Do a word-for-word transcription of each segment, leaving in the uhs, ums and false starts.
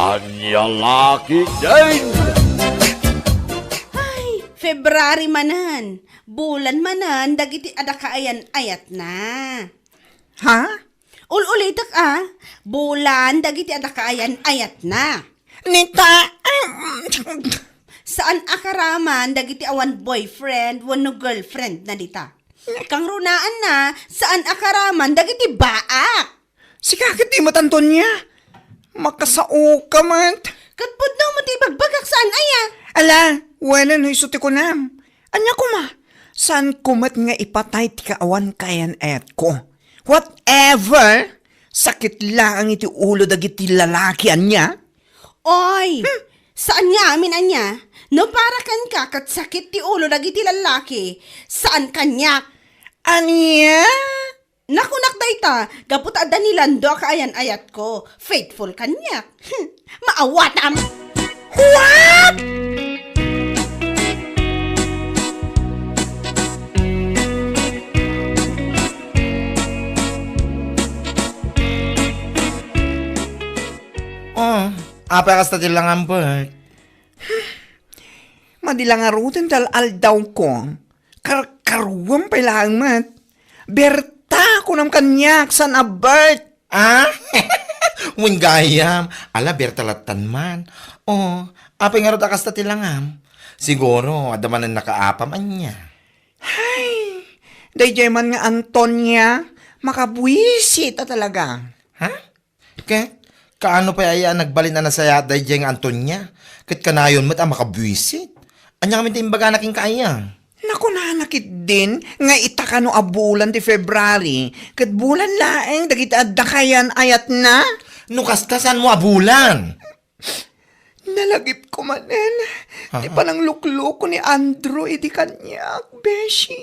Ania la ketdin? Ay, February manen. Bulan manen dagiti adda kaayan-ayatna. Ha? Ul-ulitek a, bulan dagiti adda kaayan-ayatna. Nita, Saan a karaman dagiti awan boyfriend wenno girlfriend na dita. Kangrunaanna, saan a karaman dagiti baak. Sika ket di met, Antonia. Makasaoka met. Ket pudno met ti ibagbagak saan aya. Ala, wenno isu ti kunam. Ania koma? Saanko met nga ipatay ti kaawan kaayan-ayatko. Whatever! Sakit laeng iti ulo dagiti lalaki, ania? Oy, saan nga amin ania? No para kenka ket sakit ti ulo dagiti lalaki, saan kaniak. Ania? Nakunak dayta, gapu ta adda ni Lando a kaayan-ayatko. Faithful kaniak. Maawatam! What? Oh, apay kasta ti langam, Bert? Madi la ngaruden ti al-aldawko. Karkaruam pay laeng met. Berta, kunam kaniak, saan a Bert? Ah? Wen gayam, ala Berta lattan man. Oh, apay ngarud a kasta ti langam? Siguro, adda manen nakaapam ania. Hay, daydiay man nga Antonia, makabuisit a talaga. Ha? Ket, kaano pay aya a nagbalin a nasayaat daydiay nga Antonia? Ket kanayon met a makabuisit. Ania ngamin ti imbagana kenka aya? Nakunana ketdin nga ita kano a bulan ti February, ket bulan laeng dagiti adda kaayan-ayatna? No kasta, saanmo a bulan? Nalagipko manen ti Ha? pananglukloko ni Andrew idi kaniak, beshi.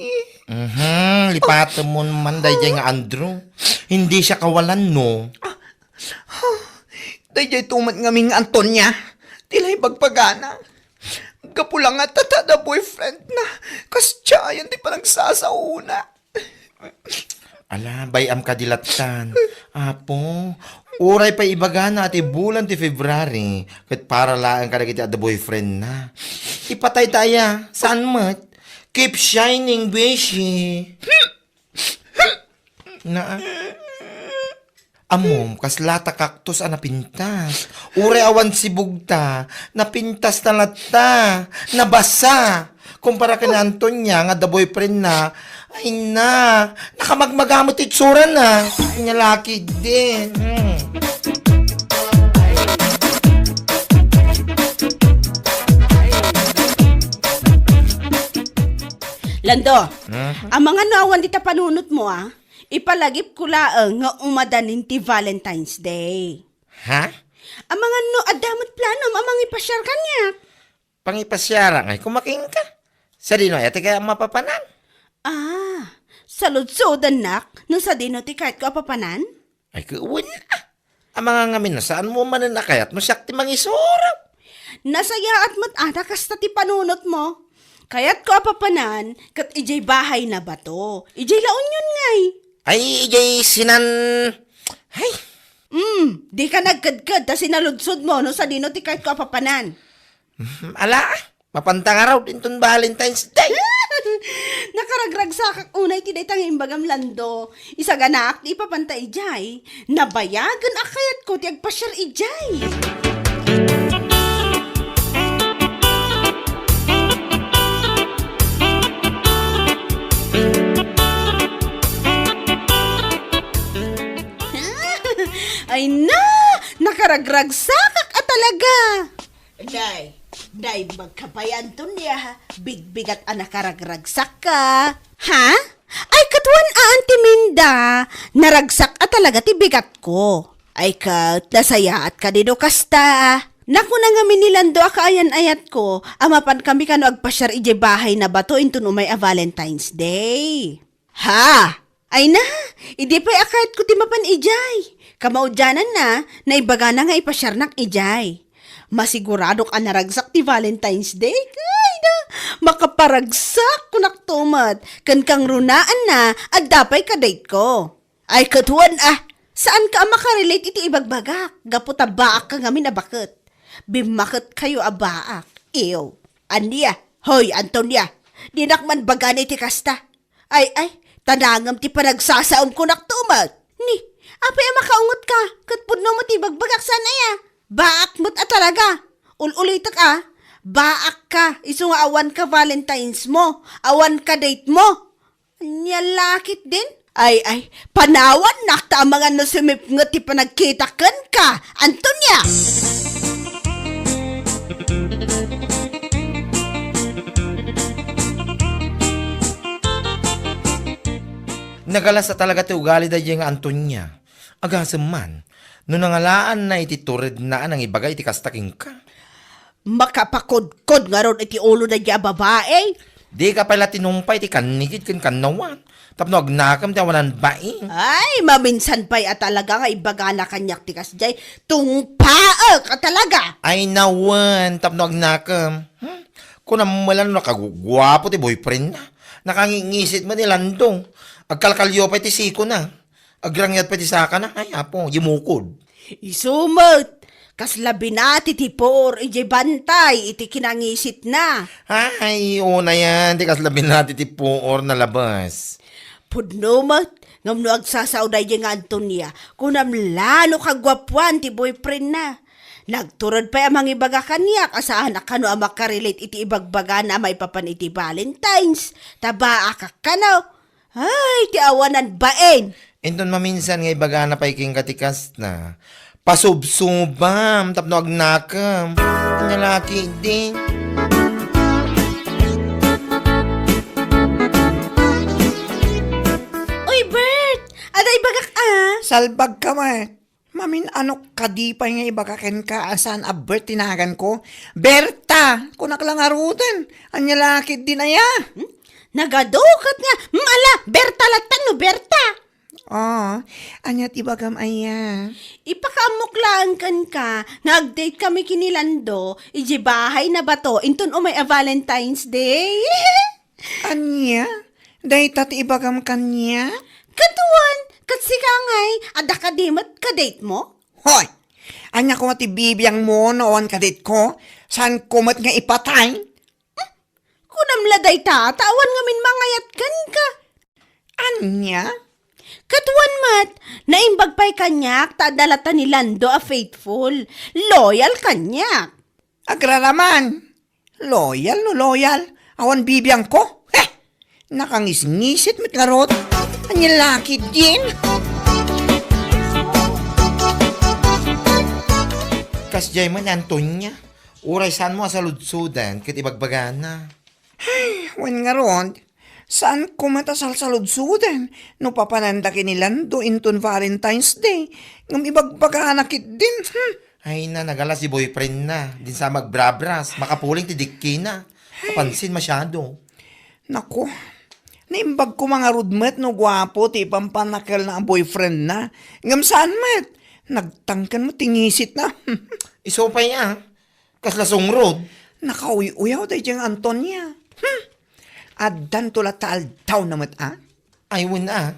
Mhm, lipatemon man daydiay nga Andrew. Hindi siya kawalan, no? Daydiay to met ngamin nga Antonia, ti la ibagbagana. Gapu la nga ta ta da boyfriend na, kasdiayan ti panagsasaona. Ala, bay-am kadi lattan. Apo, uray pay ibagana a ti bulan ti February, ket para laeng kadagiti adda boyfriend na. Ipatay ta aya, saan met? Keep shining, beshi. Naa. Ammom, kasla ta cactus a napintas. Uray awan sibugta, napintas na latta. Nabasa. Kumpara ken ni Antonia nga adda boyfriend na. Ay na, nakamagmaga met ti itsurana. Ania la ketdin. Hmm. Lando, Mhm. amangan no awan dita panunotmo, a? Ipalagipko laeng nga umadanin ti Valentine's Day. Ha? Amangan no adda met planom a mangipasiar kaniak. Pangipasiarak ngay koma kenka? Sadino aya ti kayat a papanan? Ah, saludsodannak no sadino ti kayatko a papanan? Ay, ket wen, a. Amangan ngamin no saanmo manen a kayat no siak ti mangisuro. Nasayaat met a ta kasta ti panunotmo. Kayatko a papanan ket idiay bahay na bato. Idiay La Union ngay. Ay, idiay sinan-, ay. Mm, dika nagkedked ta sinaludsodmo no sadino ti kayatko a papanan. Mm, ala, mapanta ngarud inton Valentine's Day. Nakaragragsakak unay ti dayta nga imbagam, Lando. Isaganaak ti ipapanta idiay. Nabayagen a kayatko ti agpasiar idiay. Ay na! Nakaragragsakak a talaga! Nay, nay, magkapayan to niya, ha? Bigbigat a nakaragragsak ka. Ha? Ay, ket wen a, Auntie Minda, naragsak a talaga ti bigat ko. Ay, ket nasayaat kadi no kasta. Nakuna ngamin ni Lando a kaayan-ayat ko, a mapan kami kano agpasiar idiay bahay na bato inton umay a Valentine's Day. Ha? Ay na, idi pay a kayatko ti mapan idiay. Kamaudiananna, naibagana nga ipasiarnak idiay. Masiguradok a naragsak ti Valentine's Day. Ay na, makaparagsak, kunak to met. Ken kangrunaanna, adda pay ka-date ko. Ay, ket wen a, Saanka a makarelate iti ibagbagak, gapu ta baakka ngamin a baket. Bimmaketkayo a baak. Ew. Ania? Hoy, Antonia! Dinak man bagana iti kasta. Ay, ay, ta nangem ti panagsasaom kunak to met. Ni, apay a makaungetka, ket pudno met ti ibagbagak saan aya? Baak met a talaga. Ul-ulitek a, baakka, isu nga awanka Valentine's mo, awanka date mo. Ania la ketdin? Ay, ay, panawannak ta amangan no sumipnget ti panagkitak kenka, Antonia! Nagalas a talaga ti ugali daydiay nga Antonia. Agasem man, no nangalaanna iti turedna a nangibaga iti kasta kenka. Makapakodkod ngarud iti ulo daydiay a babai. Dika pay la tinumpay ti kannigid ken kannawan tapno agnakem ti awanan bain. Ay, maminsan pay a talaga nga ibagana kaniak ti kasdiay. Tungpaek a talaga. Ay, nawen, tapno agnakem. Hmm? Kunam met la no nakaguguapo ti boyfriendna. Nakangingisit met ni Lando. Agkalkalio pay ti sikona. Agrangyat pay ti sakana. Ay, apo, yumukod. Isu met, kasla binati ti puor idiay bantay iti kinangisitna. Ay, unayan, ti kasla binati ti puor nalabas. Pudno met, ngem no agsasao daydiay nga Antonia, kunam la no kaguapuan ti boyfriendna. Nagtured pay a mangibaga kaniak a saan a kano a makarelate iti ibagbagana a maipapan iti Valentine's, ta baakak kano. Ay, ti awanan bain! Inton maminsan nga ibagana pay kenka ti kasta, pasubsubam tapno agnakem. Ania la ketdin? Uy, Bert! Adda ibagak a? Salbagka met. Mamin-anok kadi pay nga ibaga kenka a saan a Bert ti naganko? Berta! Kunak la ngaruden. Ania la ketdin aya? Hmm? Nagadu ket nga, hmm, ala, Berta latta no Berta. Oh, ania ti ibagam aya? Ipakaammok laeng kenka nga agdate kami ken ni Lando idiay bahay na bato inton umay a Valentine's Day. Ania? Dayta ti ibagam kaniak? Ket wen, ket sika ngay, adda kadi met kadate mo? Hoy! Ania koma ti bibiangmo no awan kadate ko? Saanko met nga ipatay? Kunam la dayta, ta awan ngamin mangayat kenka. Ania? Ket wen met, naimbag pay kaniak ta adda latta ni Lando a faithful, loyal kaniak. Agraraman. Loyal no loyal. Awan bibiangko. Heh! Nakangisngisit met ngarud. Ania la ketdin? Kasdiay met ni Antonia. Uray saanmo a saludsodan ket ibagbagana. Ay, wen ngarud, saanko met a salsaludsoden no papananda ken ni Lando inton Valentine's Day, ngem ibagbagana ketdin. Hmm. Ay na, nagalas ti boyfriendna. Dinsa magbrabras, makapuling ti dikkina. Ay. Napansin masyado. Naku, naimbag ko mangarud met no guapo ti ipampannakelna a boyfriendna. Ngem saan met, nagtangken met ti ngisitna. Isu pay a. Kasla sungrod. Nakauy-uyaw daydiay nga Antonia. Hmm. Addanto latta aldawna met a? Ay, wen a.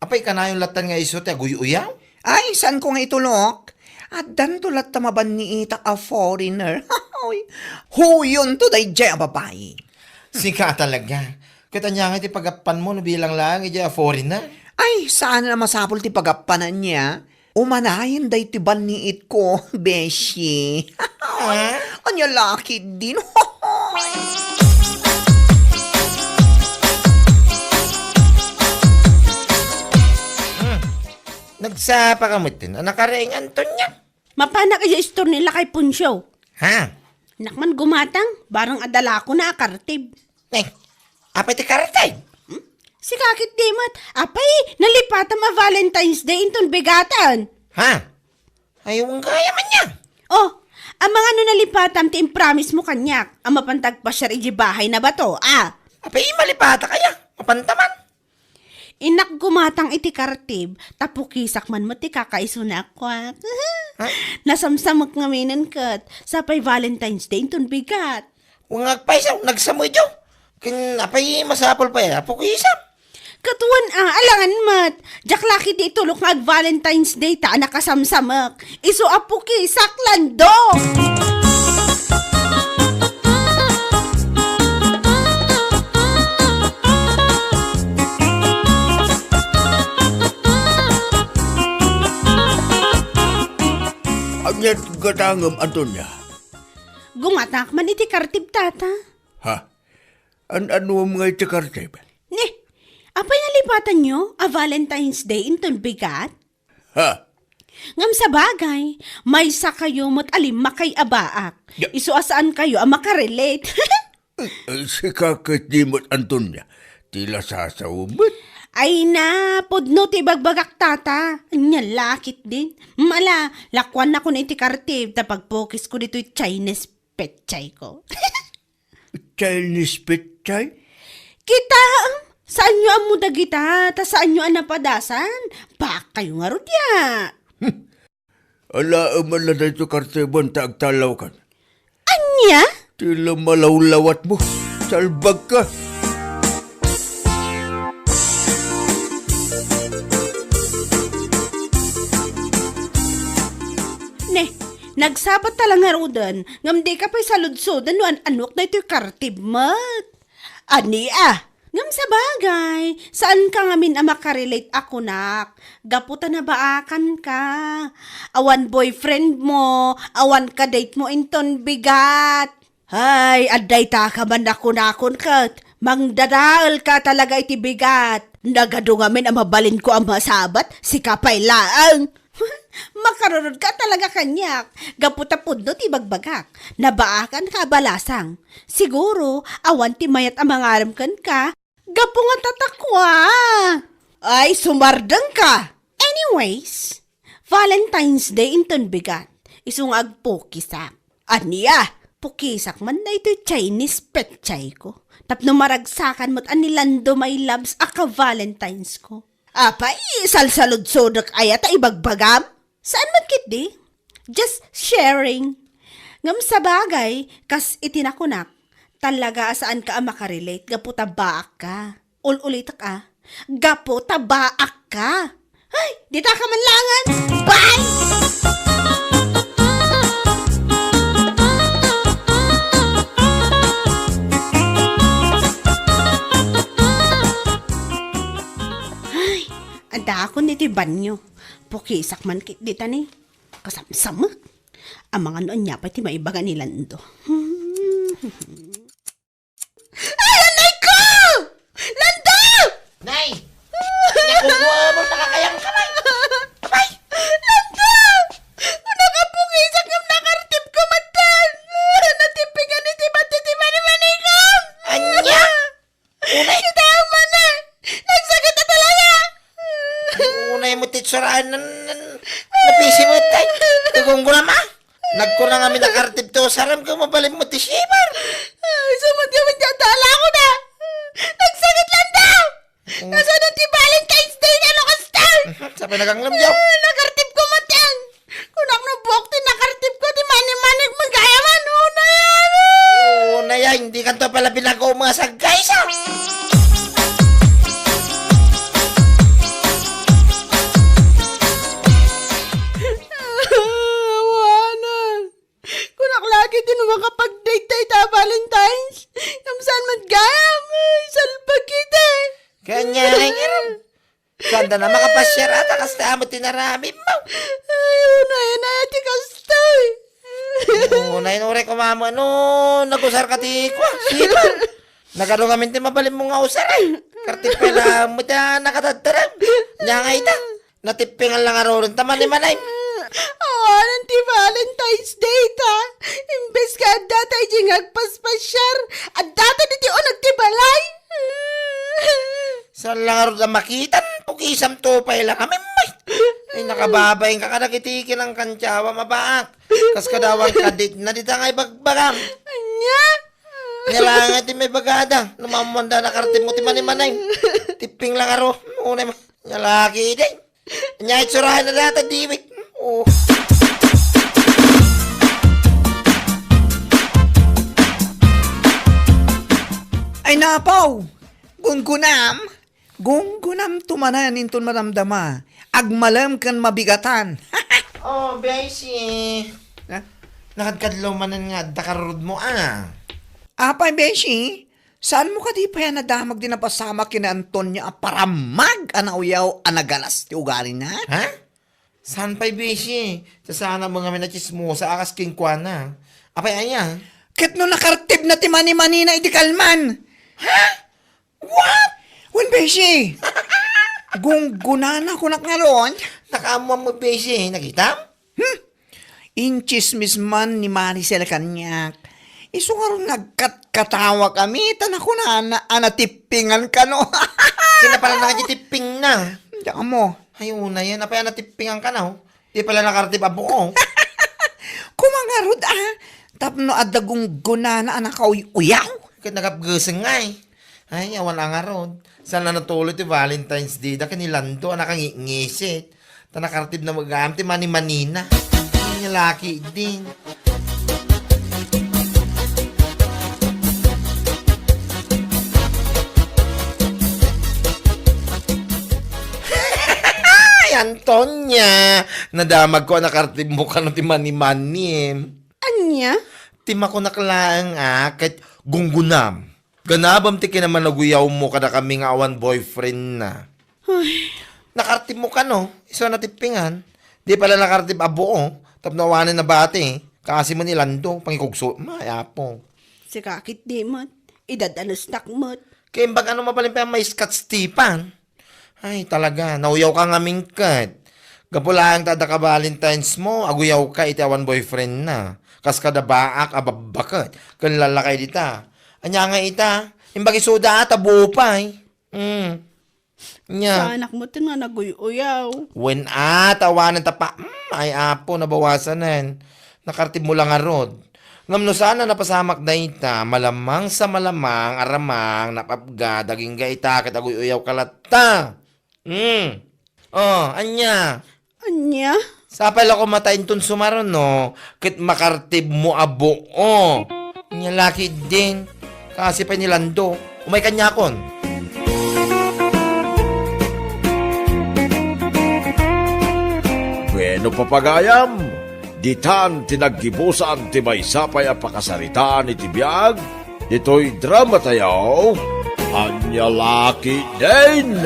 Apay kanayon latta nga isu ti aguy-uyaw? Ay, saanko nga itulok? Addanto latta mabanniitak a foreigner. Hoy, huyonto daydiay a babai. Sika talaga. Ket ania nga ti pagappanmo no bilang laeng idiay a foreigner? Ay, saan a masapul ti pagappan ania? Umanayen daytoy banniitko, beshi. Ah? Ania la ketdin? Hmm. Nagsapa ka met, a nakaraingan, Antonia? Mapanak idiay store ni Lakay Poncio. Ha? Nak man gumatang, barang adalako na a kartib. Eh, apay ti kartib? Hmm? Sika ketdi met, apay, nalipatam a Valentine's Day inton bigatan. Ha? Ay, wen gayam aya. Oh, amangan no nalipatam ti impromise mo kaniak, a mapanta agpasiar idiay bahay na bato, a? Apay, malipatak aya, mapanta man. Innak gumatang iti kartib, ta pukisak man met ti kakaisuna a kuak. Ha? Nasamsamek ngaminen ket, sapay Valentine's Day inton bigat. Wen agpayso, nagsamedyo. Ken apay masapul pay a pukisak? Ket wen a, alangan met. Diak la ketdi itulok nga ag-Valentine's Day ta a nakasamsamek. Isu a pukisak, Lando! Ania ti gatangem, Antonia? Gumatak man iti kartib, Tata. Ha? An-anuem nga iti kartib? Ni, apay nalipatanyo a Valentine's Day inton bigat? Ha? Ngem sabagay, maysakayo met a limmakay a baak. Ya- Isu a saankayo a makarelate. Eh, eh, sika ketdi met, Antonia, ti la sasawen met. Ay na, pudno ti ibagbagak, Tata. Ania la ketdin. Mala, lakuannakon iti kartib ta pagpukisko ditoy Chinese petsayko. Chinese petsay? Kitaem, saanyo ammo dagita, ta saanyo a napadasan. Baakkayo ngarud, ya. Hmm. Alaem man la daytoy kartibem ta agtallawkan. Ania? Ti la malawlawatmo. Salbagka. Ne, nagsabat ta la ngaruden, ngem dika pay saludsoden no an-anok daytoy kartib met. Ania? Ngem sabagay, saanka ngamin a makarelate a kunak, gapu ta nabaakanka. Awan boyfriend mo, awan ka-date mo inton bigat. Hay, adda itaka man a kunakon ket, mangdadaelka talaga iti bigat. Nagadu ngamin a mabalinko a masabat, sika pay laeng. Makarurodka talaga kaniak, gapu ta pudno ti ibagbagak. Nabaakanka a balasang. Siguro, awan ti mayat a mangarem kenka, gapu nga tatakua. Ay, sumardengka! Anyways, Valentine's Day inton bigat. Isu nga agpukisak. Ania? Pukisak man daytoy Chinese petsayko. Tapno maragsakan met a ni Lando, my loves, a ka-Valentinesko. Apay, salsaludsodek aya ta ibagbagam? Saan man ketdi? Just sharing. Ngem sabagay, kas iti nakunak, talaga a saanka a makarelate gapu ta baakka. Ul-ulitek a, gapu ta baakka. Ay, ditaka man laengen. Bye! Ay, adakon iti banyo. Pukisak man ketdi ta ni. Kasamsamek. Amangan no ania pay ti maibaga ni Lando. Ay, anay ko! Lando! Nay! Nakuha mo sa kakayang kamay! Abay! Lando! Nakapukisak ngem nakartibko met. Natipingan iti bati ti manimanikam! Ania? Unay. Kita man na! Nagsakit na talaga! Unay mo ti itsuraen nan, nan, napisi mo, tay. Ti gunggonam, a. Nagkuna ngamin a kartib ti usarem ket mabalin mo ti shimmer. Ay, sumot kami dyan, tala ko na! Nagsakit lang daw! Mm. Nasaan ti Valentine's Day nga no kasta? Mhm, sapay naganglem, yaw. Ah, nakartib ko met yan. Kunak no buok ti nakartib ko, ti mani-manik, magayaman, unay, ano? Unay, ay, hindi kanto pala binago mga saggay, sa? Awanan. Kunak lagi ti no makapag-date tayo ta Valentine's. Ngem saan met gayam? Ay, salbag kita. Kanya, ay, ngarud. Saan da na makapasiar ata kasta amo ti naramid mo? Ay, unay, unay, ti kastoy. Unay, unay, kumamo, no, nagusar ka ti kwa, sipa. Nagadu ngamin ti mabalin mo nga usar, ay. Kartib pay lang mo ta nakatadtarem. Nya nga ita, natippingan lang aruren ta manimanay. Awanan ti Valentine's Day ta. Imbes nga adda ta iti nga agpaspasiar, adda ta diti uneg ti balay. Saan lang arud a makitan, pukisam to pay lang kami, may. Ay, nakababain ka kadagiti kinangkantyawa, mabaak. Kas kadawan kadit na dita nga ibagbagam. Anya? Nya lang nga ti may bagada, no mamuanda na kartib mo ti manimanay. Tipping lang aro, una ma-, nya lagi, day. Nya itsurahan na data, diwit. Oh. Ay, napaw! Gunggunam, Gunggonamto manen inton madamdama. Agmalem ken mabigatan. Oh, Beshi. Ha? Nakadkadlaw manen nga adda karurudmo, ah. Apay, Beshi? Saanmo kadi pay a nadamag ti napasamak ken ni Antonia a paramag a nauyaw a nagalas ti ugalina? Ha? Saan pay, Beshi? Sasana mo ngamin a tsismosa a kas kenkuana. Apay aya? Ket no nakartibna ti manimanina idi kalman. Ha? What? Wen, Beshi. Gunggonana kunak ngarud. Nakaammoam met, Beshi. Nakitam? Hmm? Intsismis man ni Maricel kaniak. Isu ngarud nga agkatkatawakami, ta nakunana a natippingan kano. Sino pala nga ti tippingna? Diak ammo. Ay, una yan. Apay a natippingan kano? Di pala nakartib a buo. Koma ngarud, ah. Tapno adda gunggonana a nakauy-uyaw. Ket nagapgesen nga, eh. Ay, awan a ngarud. Saan a natuloy ti Valentine's Day da ken ni Lando a nakangitngisit. Ta nakartibna met gayam ti manimanina. Ay, laki din. Ay, Antonia! Nadamagko a nakartibmo kano ti manimanim. Ania? Ti makunak laeng a ket gunggonam. Ganabem ti kinamanaguyawmo kadakami nga awan boyfriendna. Ay. Nakartibmo kano, isu a natippingan. Di pala nakartib a buo, tapno awanen nabati. Kaasi man ni Lando, pangikugso. Ay, apo. Sika ket di met. Idadanesnak met. Kaimbag ano mabalin pay a maiskat Stefan? Ay, talaga, nauyawka ngamin ket. Gapu laeng ta adda ka Valentinesmo, aguyawka iti awan boyfriendna. Kas kada baak a babbaket, ken lallakay dita. Ania nga ita? Imbag isuda a, ta buo pay. Mm. Nia. Saanak met nga naguy-uyaw. Wen a, ta awanen ta pa, mm, ay apo, nabawasanen. Nakartibmo la ngarud. Ngem no saan a napasamak dayta, malamang sa malamang, aramang, napapga, dagingga ita, ket aguy-uyawka latta. Hmm. Oh, ania? Ania? Sapay la koma ta inton sumaruno, ket makartibmo a buo. Ania laki din. Kaasi pay ni Lando. Umay kaniakon. Bueno, papagayam, ditan ti naggibusan ti maysa pay a pakasaritaan iti biag ditoy dramatayo, Ania Laki Din.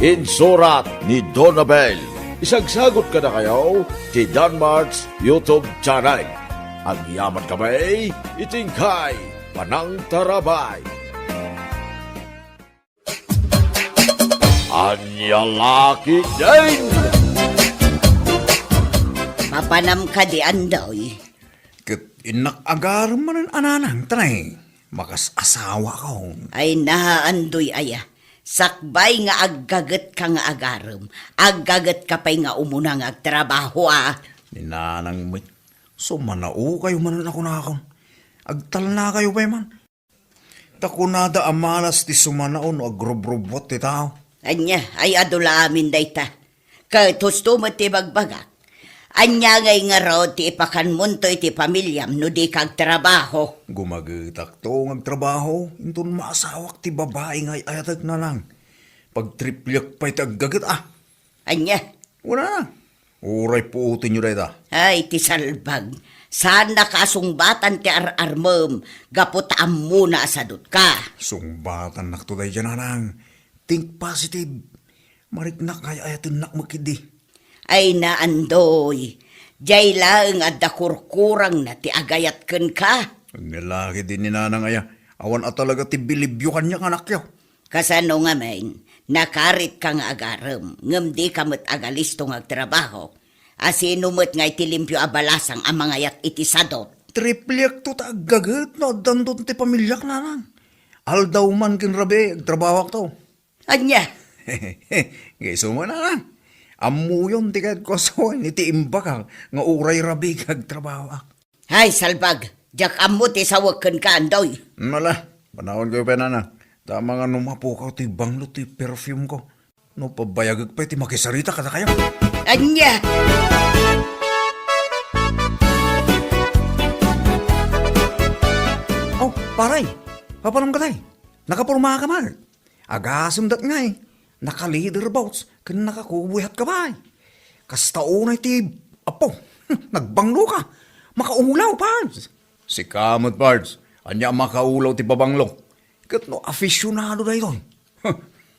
Insurat ni Donabel. Isagsagot kadakayo ti Danmart's YouTube channel. Agyaman kami iti inkay panangtarabay. Ania Laki Din! Mapanam kadi, Andoy? Ket innak agarem manen a nanang, ta nay, makas-asawakon. Ay na, Andoy aya. Sakbay nga aggagetka nga agarem, aggagetka pay nga umuna nga agtrabaho, a. Ni nanang met, sumanaokayo manen a kunakon. Agtalnakayo pay man. Ta kunada a malas ti sumanao no agrubrubuat ti tao. Ania, ay adu la amin dayta. Ket husto met ti bagbagak. Ania ngay ngarud ti ipakanmonto iti pamiliam no dika agtrabaho? Gumagetakto nga agtrabaho, inton maasawak ti babai nga ay-ayatek, nanang. Pagtripliek pay ti aggaget, a. Ania? Wala na. Uray puotenyo dayta. Ay, ti salbag. Saannaka a sungbatan ti ar-armem gapu ta ammona a sadotka. Sungbatannakto daydiay, nanang. Think positive. Mariknak nga ay-ayatennak met ketdi. Ay na, Andoy. Diay laeng adda kurkurangna ti agayat kenka. Ania la ketdi ni nanang aya. Awan a talaga ti bilibyo kaniak, anakyo. Kasano ngamin, nakaritka nga agarem, ngem dika met agalisto nga agtrabaho? A sino met ngay ti limpio a balasang a mangayat iti sadot? Tripliekto ta aggaget no addanton ti pamiliak, nanang. Aldaw man ken rabii, agtrabahoakto. Ania? Nga isu man, nanang. Ammoyon ti kayatko a sawen iti imbagak nga uray rabii agtrabahoak. Hay, salbag! Diak ammo ti sawek kenka, Andoy. Ala, panawankayo pay, nanang. Ta amangan no mapukaw ti banglo ti perfume ko. No pabayagek pay ti makisarita kadakayo. Ania? Oh, paray! Papanam ka, tay? Nakaporma ka man? Agasem dat ngay, naka-leather boots ken nakakuboy hat kabay. Kasta unay ti, apo, nagbanglo ka. Makaulaw, Pards. Sika met, Pards. Ania a makaulaw ti pabanglo? Ket no afisyonado daytoy.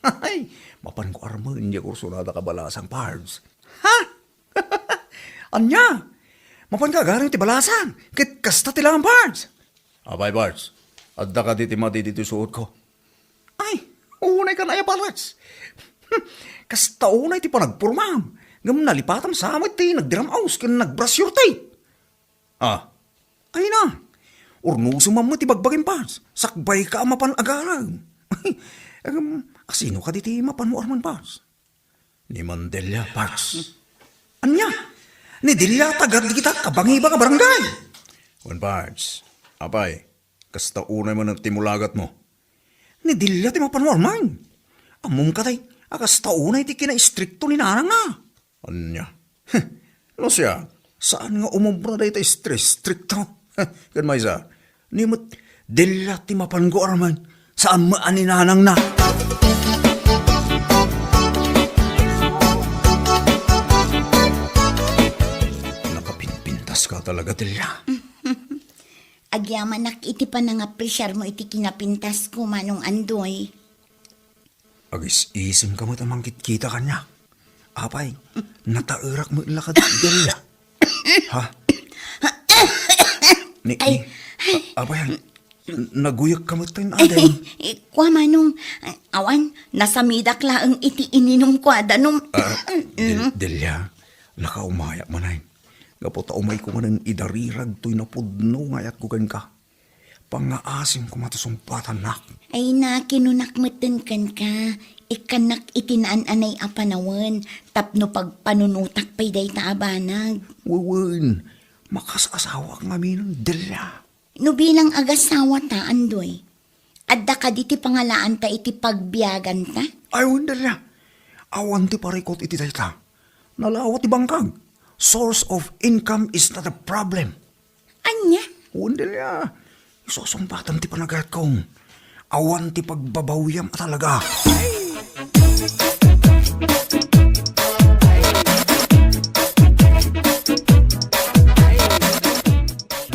Ay, mapan ko armen diay kursunada kabalasang, Pards. Ha? Ania? Mapan ka agarem ti balasang, ket kasta ti laeng, Pards. Apay, Pards, adda kadi ti madi ditoy suotko? Ay, unay kan aya, Pards. Kasta unay ti panagpormam, ngem nalipatam sa met ti nagdiram-aws ken nag-brush your teeth. Ah. Ay na, urnosem met ti bagbagim, Pards. Sakbay ka a mapan agarem. Ay, em, asino kadi ti mapan mo armen, Pards? Ni Mandelia, Pards. Ania? Ni Delia, taga dagita kabangibang a barangay. Wen, Pards. Apay, kasta unay man ti mulagat mo. Ni Delia ti mapan mo armen. Ammom kadi a kasta unay ti kinaistrikto ni nanang na. Ania? Heh, no siak, saan nga umobra dayta istri-, istrikto? Heh, ken maysa, ni met Delia ti mapan ko armen, saan met a ni nanang na. Nakapinpintas ka talaga, Delia. Agyamanak iti panangapresiar mo iti kinapintas ko, Manong Andoy. Agis-isem ka met a mangkitkita kaniak. Apay, nataerak met la kadi, Delia. Ha? Ni, Ay. ni, a-, apay, naguyek ka met ten, Ay, Aden. eh, kua, Manong, awan, nasamidak laeng iti ininum ko a danum. Ah, Del-, Mm. Delia, nakaumayak manen. Gapu ta umay ko manen idarirag toy napudno nga ayatko kenka. Pangngaasim koma ti sungbatannak. Ay na, kinunak metten kenka, ikkannak iti naan-anay a panawen, tapno pagpanunotak pay dayta a banag. Wen, makaasawaak ngamin, Delia. No bilang agasawa ta, Andoy, adda kadi ti pangalaanta iti pagbiaganta? Ay, wen, Delia. Awan ti parikut iti dayta. Nalawa ti bangkag. Source of income is not a problem. Ania? Wen, Delia. Isusungbatam ti panagayatko. Awan ti pagbabawiam a talaga.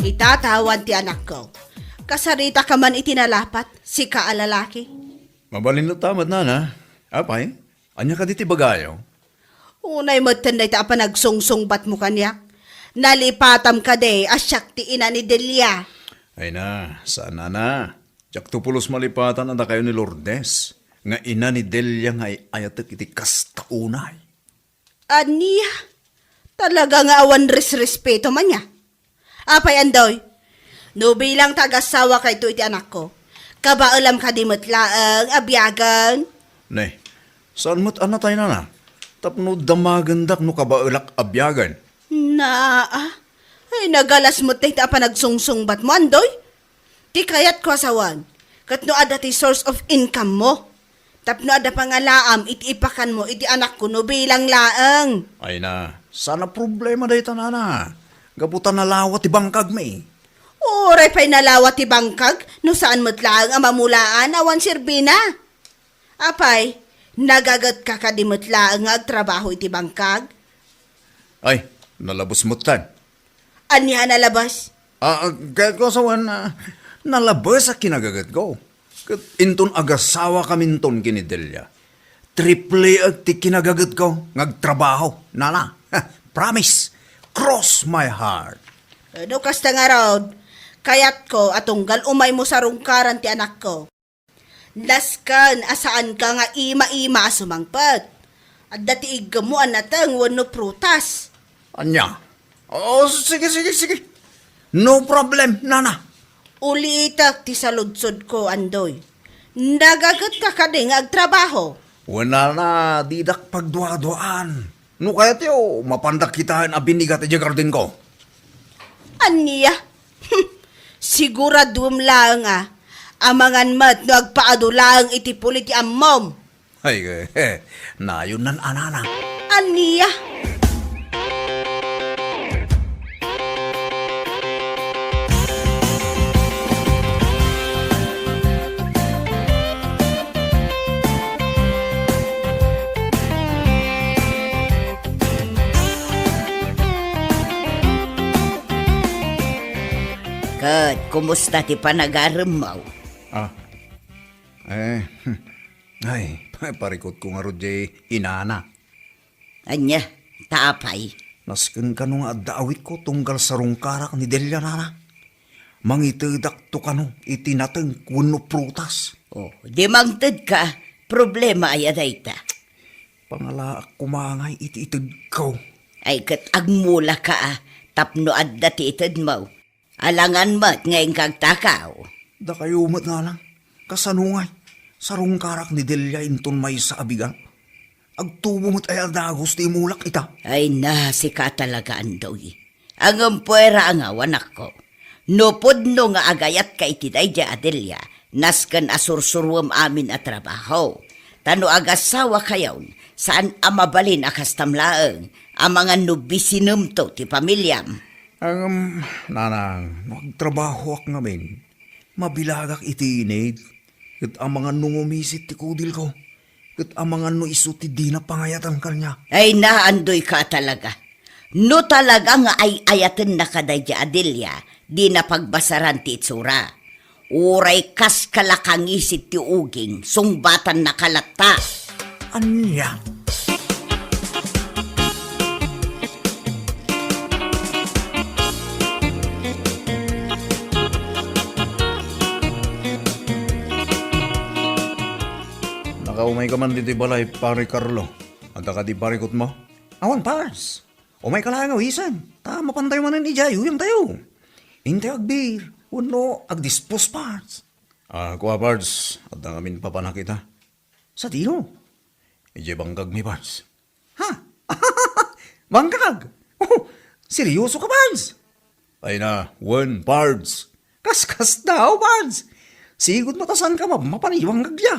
Itatawan ti anakko. Kasarita ka man iti nalapat, sika a lalaki. Mabalin latta met, nana. Apay, ania kadi ti bagayo? Unay metten dayta a panagsungsungbat mo kaniak. Nalipatam kadi a siak ti ina ni Delia. Ay na, saan, nana. Diakto pulos malipatan a dakayo ni Lourdes, nga ina ni Delia nga ay-ayatek iti kasta unay. Ania? Talaga nga awan resrespeto man nia. Apay, Andoy? No bilang ta agasawakayto iti anakko, kabaelam kadi met laeng a biagen? Ne, saan met a natay, nana? Tapno damagendak no kabaelak a biagen. Naa, ay, nagalas met dayta a panagsungsungbat mo, Andoy. Ti kayatko a sawen, ket no adda ti source of income mo, tapno adda pangalaam iti ipakan mo iti anakko no bilang laeng. Ay na, saan a problema dayta, nana. Gapu ta nalawa ti bangkagmi. Uray pay nalawa ti bangkag, no saan met laeng a mamulaan awan serbina. Apay, nagagetka kadi met laeng nga agtrabaho iti bangkag? Ay, nalabes metten. Ania a nalabes? Ah, ah, kayatko a sawen, ah, nalabes a kinagagetko. Ket inton agasawakaminton ken ni Delia, triple ti kinagagetko nga agtrabaho, nana. Promise. Cross my heart. Eh, no kasta ngarud, kayatko a tunggal umaymo sarungkaran ti anakko. Nasken a saanka nga ima-ima a sumangpet. Adda ti iggemmo a nateng wenno prutas. Ania? Oh, sige, sige, sige. No problem, nana. Ulitek ti saludsodko, Andoy. Nagagetka kadi nga agtrabaho? Wen, nana, didak pagduaduaan. No kayatyo, mapandak kitaen a binigat idiay gardenko. Ania? Siguraduem laeng a, amangan met no agpaadu laeng iti puli ti ammom. Ay, eh, nayon nan anana. Ania? Ket kumusta ti panagaremmo? Ah. Eh, ay, parikutko ngarud diay inana. Ania, ta apay? Nasken kano nga adda awitko tunggal sarungkarak ni Delia, nana. Mangitedakto kano iti nateng wenno prutas. Oh, di mangtedka, problema aya dayta? Pangalaak koma ngay iti itedko. Ay, ket agmulaka a, tapno adda ti itedmo. Alangan met nga inka agtakaw. Dakayo met, nanang. Kasano ngay? Sarungkarak ni Delia inton maysa a bigat. Agtubo met aya a dagus ti imulak ita. Ay na, sika talaga, Andoy. Ngem puera a ngaw, anakko. No pudno nga agayatka iti daydiay a Delia, nasken a sursuruem amin a trabaho. Ta no agasawakayon, saan a mabalin a kastam laeng, amangan no bisinemto ti pamiliam. Ngem, nanang, no agtrabahoak ngamin, mabilagak iti init, ket amangan no ngumisit ti kudilko, ket amangan no isu ti dina pangayatan kaniak. Ay, naandoyka talaga. No talaga nga ay-ayatennaka daydiay a Delia, dina pagbasaran ti itsura. Uray kas kalakangisit ti uging, sungbatannaka latta. Ania? Nakaumayka man ditoy balay, Pare Carlo. Adda kadi parikutmo? Awan, Pars. Umayka laeng awisen, ta mapantayo manen idiay uyangtayo. Intayo agbir, wenno agdispos, Pars. Ah, kua, Pars, adda ngamin papanak ita. Sadino? Idiay bangkagmi, Pars. Ha? Bangkag? Oh, seryosoka, Pars? Ay na, wen, Pars. Kaskasdaaw, Pars. Sigud met a saanka mapmapan iti bangkag dia.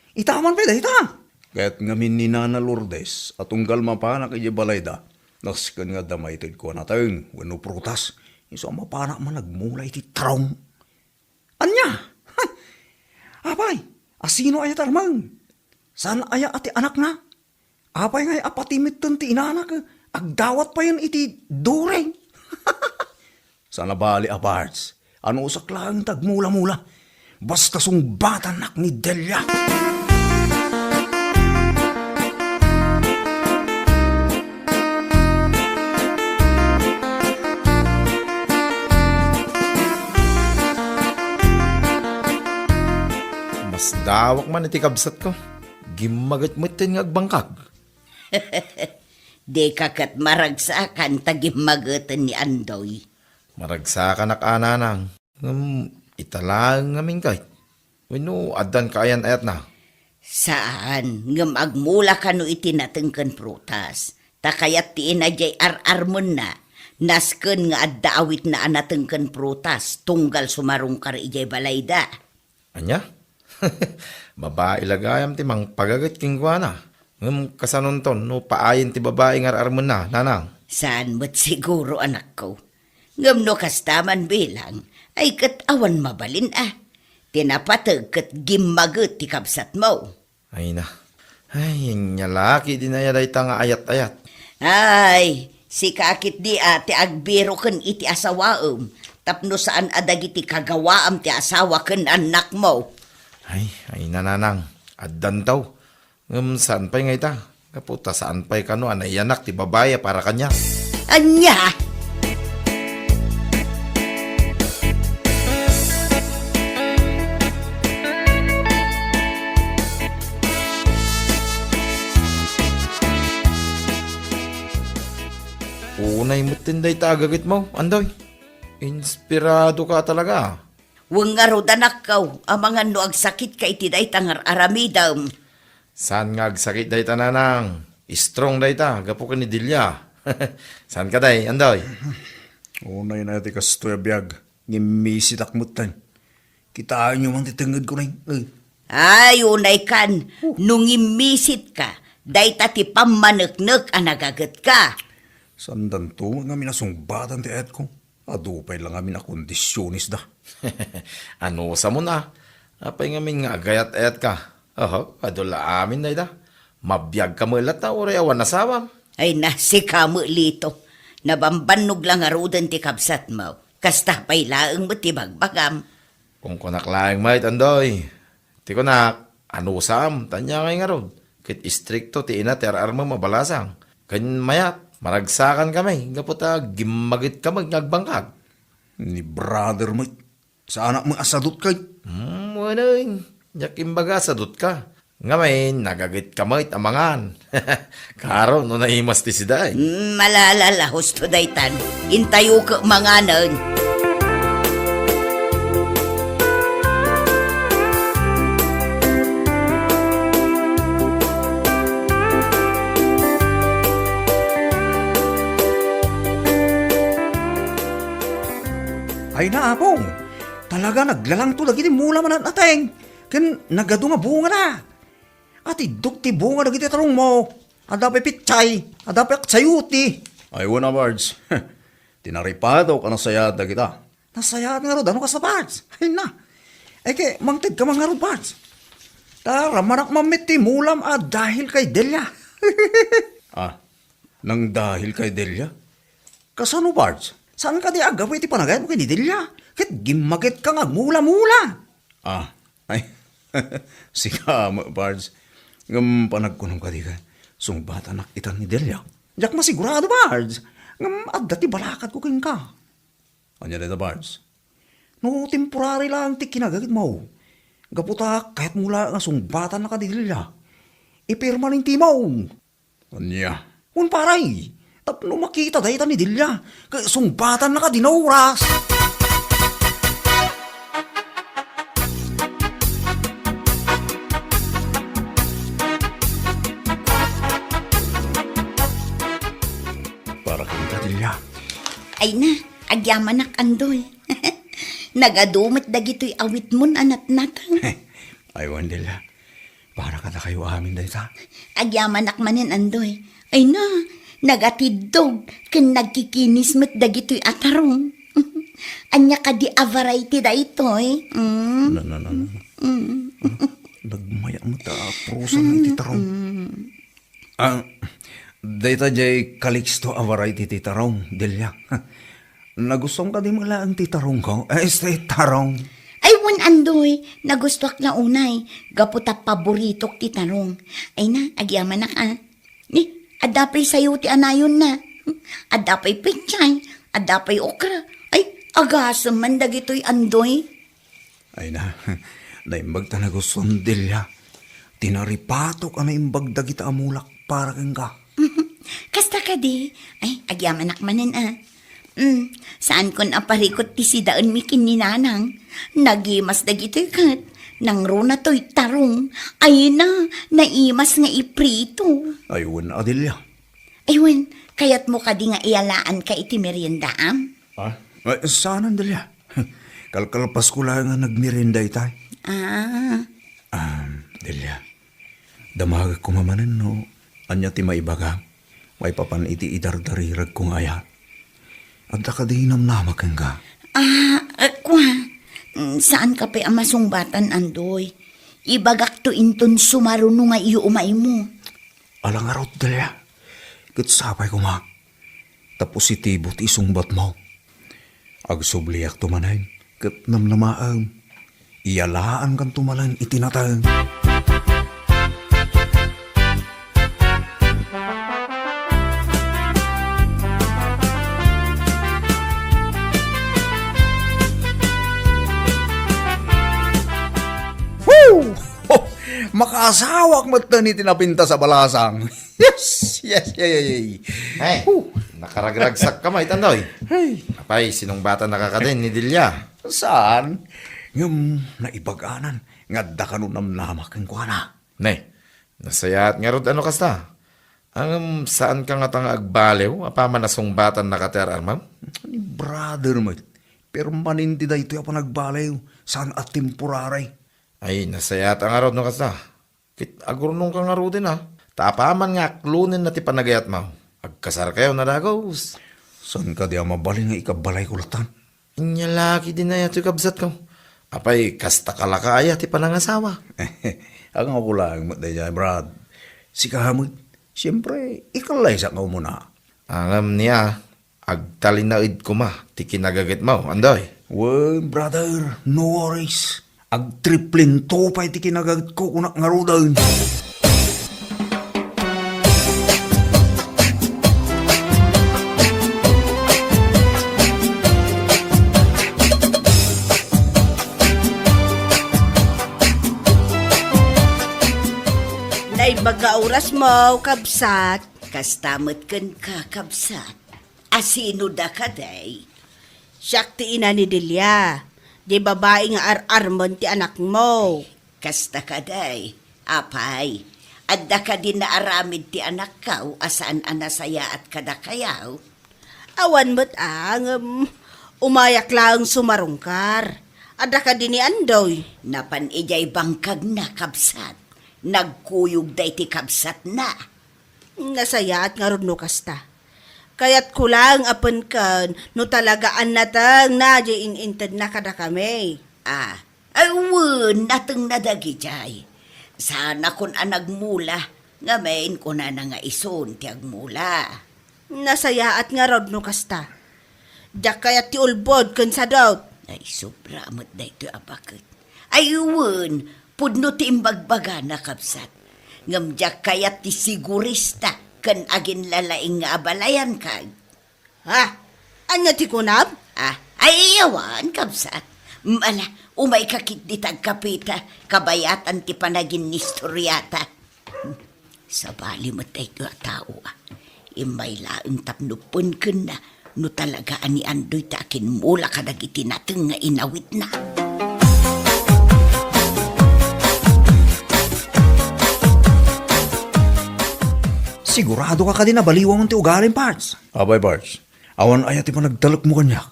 Ita man pay dayta. Kayat ngamin ni Nana Lourdes a tunggal mapanak idiay balayda, nasken nga adda maitedko a nateng wenno prutas, isu a mapanak man agmula iti tarong. Ania? Hay! Apay, a sino aya ti armeng? Saan aya a ti anakna? Apay ngay a pati metten ti inana ket agdawat payen iti during? Saan a bali a, Pars. Anusak laeng ti agmula-mula. Basta sungbatannak ni Delia. Masdawak man iti kabsatko. Gimmaget metten nga agbangkag. Dika ket maragsakan ta gimmageten ni Andoy. Maragsakanak a, nanang. Ngem ita laeng ngamin kayat? Wenno addan kaayan-ayatna? Saan, ngem agmula kano iti nateng ken prutas, ta kayat ti ina diay ar-armenna, nasken nga adda awitna a nateng ken prutas, tunggal sumarungkar idiay balayda. Ania? Babai la gayam ti mangpagaget kenkuana. Ngem kasanonton no paayen ti babai nga ar-armenna, nanang? Saan met siguro, anakko. Ngem no kasta man bilang, ay ket awan mabalin a. Ti napateg ket gimmaget ti kabsatmo. Ay na. Ay, ania la ketdi aya dayta nga ayat-ayat. Ay, sika ketdi a ti agbiroken iti asawaem, tapno saan a dagiti kagawaam ti asawa ken annakmo. Ay, ay, nanang, addanto. Ngem saan pay nga ita? Gapu ta saan pay kano a naiyanak ti babai a para kaniak. Ania? Unay metten dayta a gagetmo, Andoy. Inspiradoka talaga. Wen ngarud, anakko, amangan no agsakitka iti dayta nga ar-aramidem. Saan nga agsakit dayta, nanang? Strong dayta, gapu ken ni Delia. Saan kadi, Andoy? Unay na ti kastoy a biag, ngimmisitak metten. Kitaenyo man ti tengngedko, nay. Eh. Ay, unay kan, no ngimmisitka, dayta ti pammaneknek a nagagetka. Saandanto ngamin a sungbatan ti ayatko. Adu pay la ngamin a kondisionesda. Anusamon a? Apay ngamin nga agayat-ayatka? Oho, adu la amin dayta. Mabiagka met latta uray awan asawam. Ay na, sika met, Lito. Nabambannog la ngaruden ti kabsatmo. Kasta pay laeng met ti bagbagam. Kunkunak laeng met, Andoy. Ti kunak, anusam, ta ania ngay ngarud? Ket istrikto ti ina ti ar-armem a balasang. Ken mayat, maragsakan kami, gapu ta gimmaget kami nga agbangkag. Ni brother met, saanak met a sadut kay? Hmm, wen, diak imbaga a sadut ka. Ngamin, nagaget ka met a mangan. Karo no naimas ti sida, eh. Mm, malala la, husto daytan. Intayo ka manganen. Ay na, Apo. Talaga naglalangto dagiti mula manat-ateng. Ken nagadu nga bungana. Atiddog ti bunga dagiti tarongmo. Adda pay pitsay, adda pay aksayuti. Ay, wen a, Bards. Ti naripatok a nasayaat dagita. Nasayaat ngarud, ano kasta, Bards? Ay na. Ay, ket mangted ka man ngarud, Bards. Ta ramanak man met ti mulam a dahil kay Delia. Ah, nang dahil kay Delia? Kasano, Bards? Saan kadi a gapu iti panagayatmo ken ni Delia? Ket gimmaget ka nga agmula-mula. Ah, ay, sika met, Bards. Ngem panagkunom kadi ket, sungbatannak itan ni Delia? Diak masigurado, Bards. Ngem adda ti balakadko kenka. Ania dayta, Bards? No temporary laeng ti kinagagetmo, gapu ta kayatmo laeng a sungbatannaka ni Delia, ipermanentemo. Ania? Wen, pare, tapno makita dayta ni Delia, ket sungbatannaka dina oras. Para kenka, Delia. Ay na, agyamanak, Andoy. Nagadu met dagitoy awitmon a natnateng. Ay, wen, Delia. Para kadakayo amin dayta. Agyamanak manen, Andoy. Ay na, nagatiddog ken nagkikinis met dagitoy a tarong. Ania kadi a variety daytoy? Mm. No, no, no, no. Mm. Ano? Nagmaya met a prusa na iti tarong. Mm. Ah, dayta jay Calixto a variety ti tarong, Delia. Nagustuam kadi met laeng ti tarongko? Eh, este tarong. Ay, wen, Andoy, nagustuak la unay, gapu ta paboritok ti tarong. Ay na, agyamanak, ah. Ni, adda pay sayo ti anayonna. Adda pay pechay, adda pay okra. Ay, agasem man dagitoy, Andoy. Ay na, naimbag ta nagustuam, Delia. Ti naripatok a naimbag dagita a mulak para kenka. Kasta kadi? Ay, agyamanak manen, ah. Mm, saankon a parikut ti sidaenmi ken ni Nanang. Nagimas dagitoy ket nangruna toy tarong. Ay na, naimas nga iprito. Ay, wen a, Delia. Ay, wen, kayatmo kadi nga iyalaanka iti meriendaam? Ah? Ay, saanen, Delia. Kalkalpasko laeng nga nagmerienda itay. Ah. Ah, Delia. Damagek koma manen no ania ti maibagam maipapan iti idardariregko nga ayat. Adda kadi namnamak kenka? Ah, eh, kua. Mm, saanka pay a masungbatan, Andoy. Ibagakto inton sumaruno nga iumaymo. Ala ngarud, Delia. Ket sapay koma ta positibo ti isungbatmo. Agsubliakto manen ket namnamaem. Iyalaankanto manen iti nateng. Woo! Ho! Makaasawak metten iti napintas a balasang. Yes, yes, yay, yay, yay. Ay, nakaragragsakka met, Andoy. Ay. Apay, sinungbatannaka kadin ni Delia? Saan? Ngem naibaganan nga adda kano namnamak kenkuana. Ne, nasayaat ngarud a no kasta. Ngem saanka ngata nga agbaliw apaman a sungbatannaka ti ar-armem? Ni brother met. Permanente daytoy a panagbaliw, saan a temporary. Ay, nasayaat ngarud no kasta. Ket agurnongka ngaruden a, ta apaman nga aklonenna ti panagayatmo, agkasarkayon a dagus. Saan kadi a mabalin nga ikabalayko latan? Ania la ketdin aya toy kabsatko? Apay, kasta ka la ka aya ti panangasawa? Anggapo laeng met daydiay, Brad. Sika met, siempre, ikallaysak nga umuna. Ngem nia, agtalinaed koma ti kinagagetmo, Andoy. Wen, brother, no worries. Agtriplinto pay ti kinagatko, kunak ngaruden. Naimbag nga orasmo, kabsat. Kasta met kenka, kabsat. Asino da kadi? Siak ti ina ni Delia, di babai nga ar-armen ti anakmo. Kasta kadi, apay, adda kadi naaramid ti anakkaw a saan a nasayaat kadakayaw? Awan met a, ngem umayak laeng sumarungkar. Adda kadi ni Andoy? Napan idiay bangkagna, kabsat. Nagkuyog daydi kabsatna. Nasayaat ngarud no kasta. Kayatko laeng a penken no talaga a natengna diay in-intedna kadakami. Ah, ay wen, natengna dagidiay. Saanakon a nagmula, ngamin kunana nga isun ti agmula. Nasayaat ngarud no kasta. Diak kayat ti ulbod ken sadot. Ay, sobra met daytoy a baket. Ay, wen, pudno ti imbagbagana, kabsat. Ngem diak kayat ti sigurista ken aginlalaing nga abalayan, kay. Ha? Ania ti kunam? Ah, ay, awan, kabsat. Mala, umayka ketdi ta agkapita, kabayatan ti panaginnistoriata. Sabali met daytoy a tao, a. Immay laeng tapno penkenna no talaga a ni Andoy ti akimmula kadagiti nateng nga inawitna. Siguradoka kadi nabaliwam ti ugalim, Pards? Apay, Pards. Awan aya ti panagtalekmo kaniak?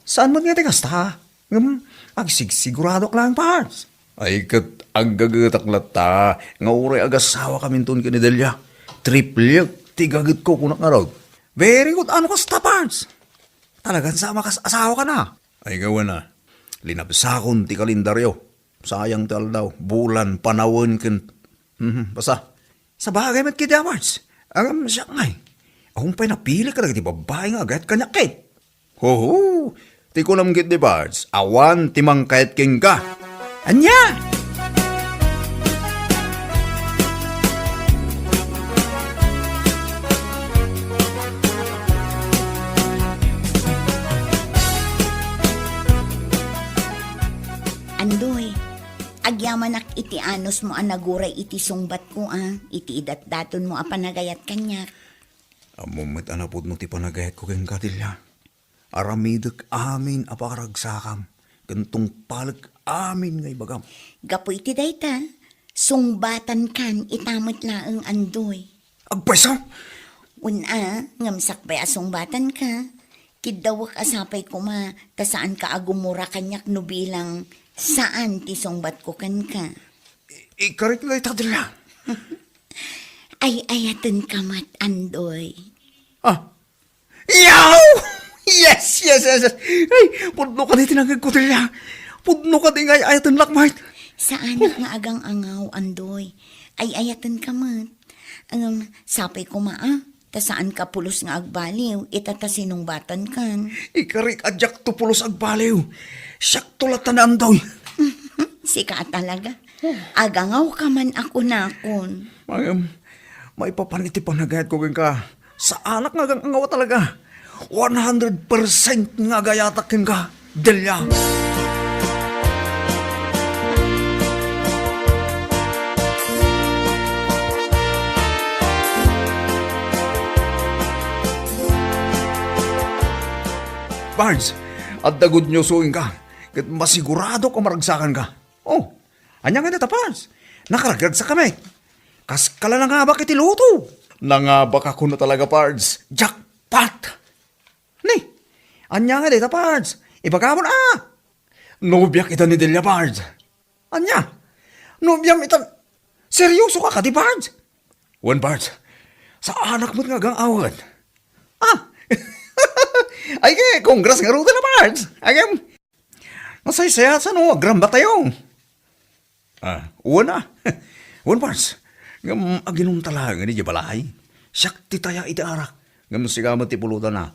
Saan met nga ti kasta? Ngem agsigsiguradoak laeng, Pards. Ay, ket aggagetak latta nga uray agasawakaminton ken ni Delia, triplek ti gagetko, kunak ngarud. Very good. Ano kasta, Pards? Talagan sa makas-asawaka na? Ay, gawana. Linabsakon ti kalendaryo. Sayang ti aldaw, bulan, panawen, ken, mhm, basta. Sabagay met ketdi, Pards. Ngem siak ngay, awan pay napili kadagiti babbai nga agayat kaniak ket. Hoho! Ti kunam ketdi, Pards, awan ti mangkayat kenka. Ania? Andoy, agyamanak iti anusmo a naguray iti sungbatko, a, iti idatdatonmo a panagayat kaniak. Ammom met a napudno ti panagayatko kenka, Delia. Aramidek amin a pakaragsakam, ken tungpalek amin nga ibagam. Gapu iti dayta, sungbatankan ita met laeng, Andoy. Agpayso? Wen a, ngem sakbay a sungbatanka, kiddawek a sapay koma ta saanka a gumura kaniak no bilang saan ti sungbatko kenka. I-, ikarik dayta, Delia. Ay-ayatenka met, Andoy. Ah, Yaw! Yes, yes, yes, yes. Ay, pudno kadi ti nangngegko, Delia. Pudno kadi nga ay-ayatennak met. Saanak nga agang-angaw, Andoy. Ay-ayatenka met. Ngem, sapay koma, a, ta saanka pulos nga agbaliw, ita ta sinungbatankan. Ikarik a diakto pulos agbaliw. Siakto latta ni Andoy. Sika a talaga. Agangawka man a kunakon. Ngem, maipapan iti panagayatko kenka. Saanak nga agang-angaw talaga. One hundred percent nga agayatak kenka, Delia. Pards, adda good news kenka. Ket masiguradok a maragsakanka. Oh, ania nga dayta, Pards? Nakaragragsak kami. Kaska la nangabak iti loto. Nangabak a kuno talaga, Pards. Jackpot! Ni, ania nga dayta, Pards? Ibagam a. Nobiak ita ni Delia, Pards. Ania? Nobiam ita? Seryoso ka kadi, Pards? Wen, Pards. Saanak met nga agang-awen. Ah! Ay, ke, congrats ngaruden a, Pards. Ay, em, Nasaysayaat sa no agrambatayo. Ah, wen a. Wen, Pards. Ngem aginumta laeng idiay balay. Siak ti taya iti arak. Ngem sika met ti pulutan a.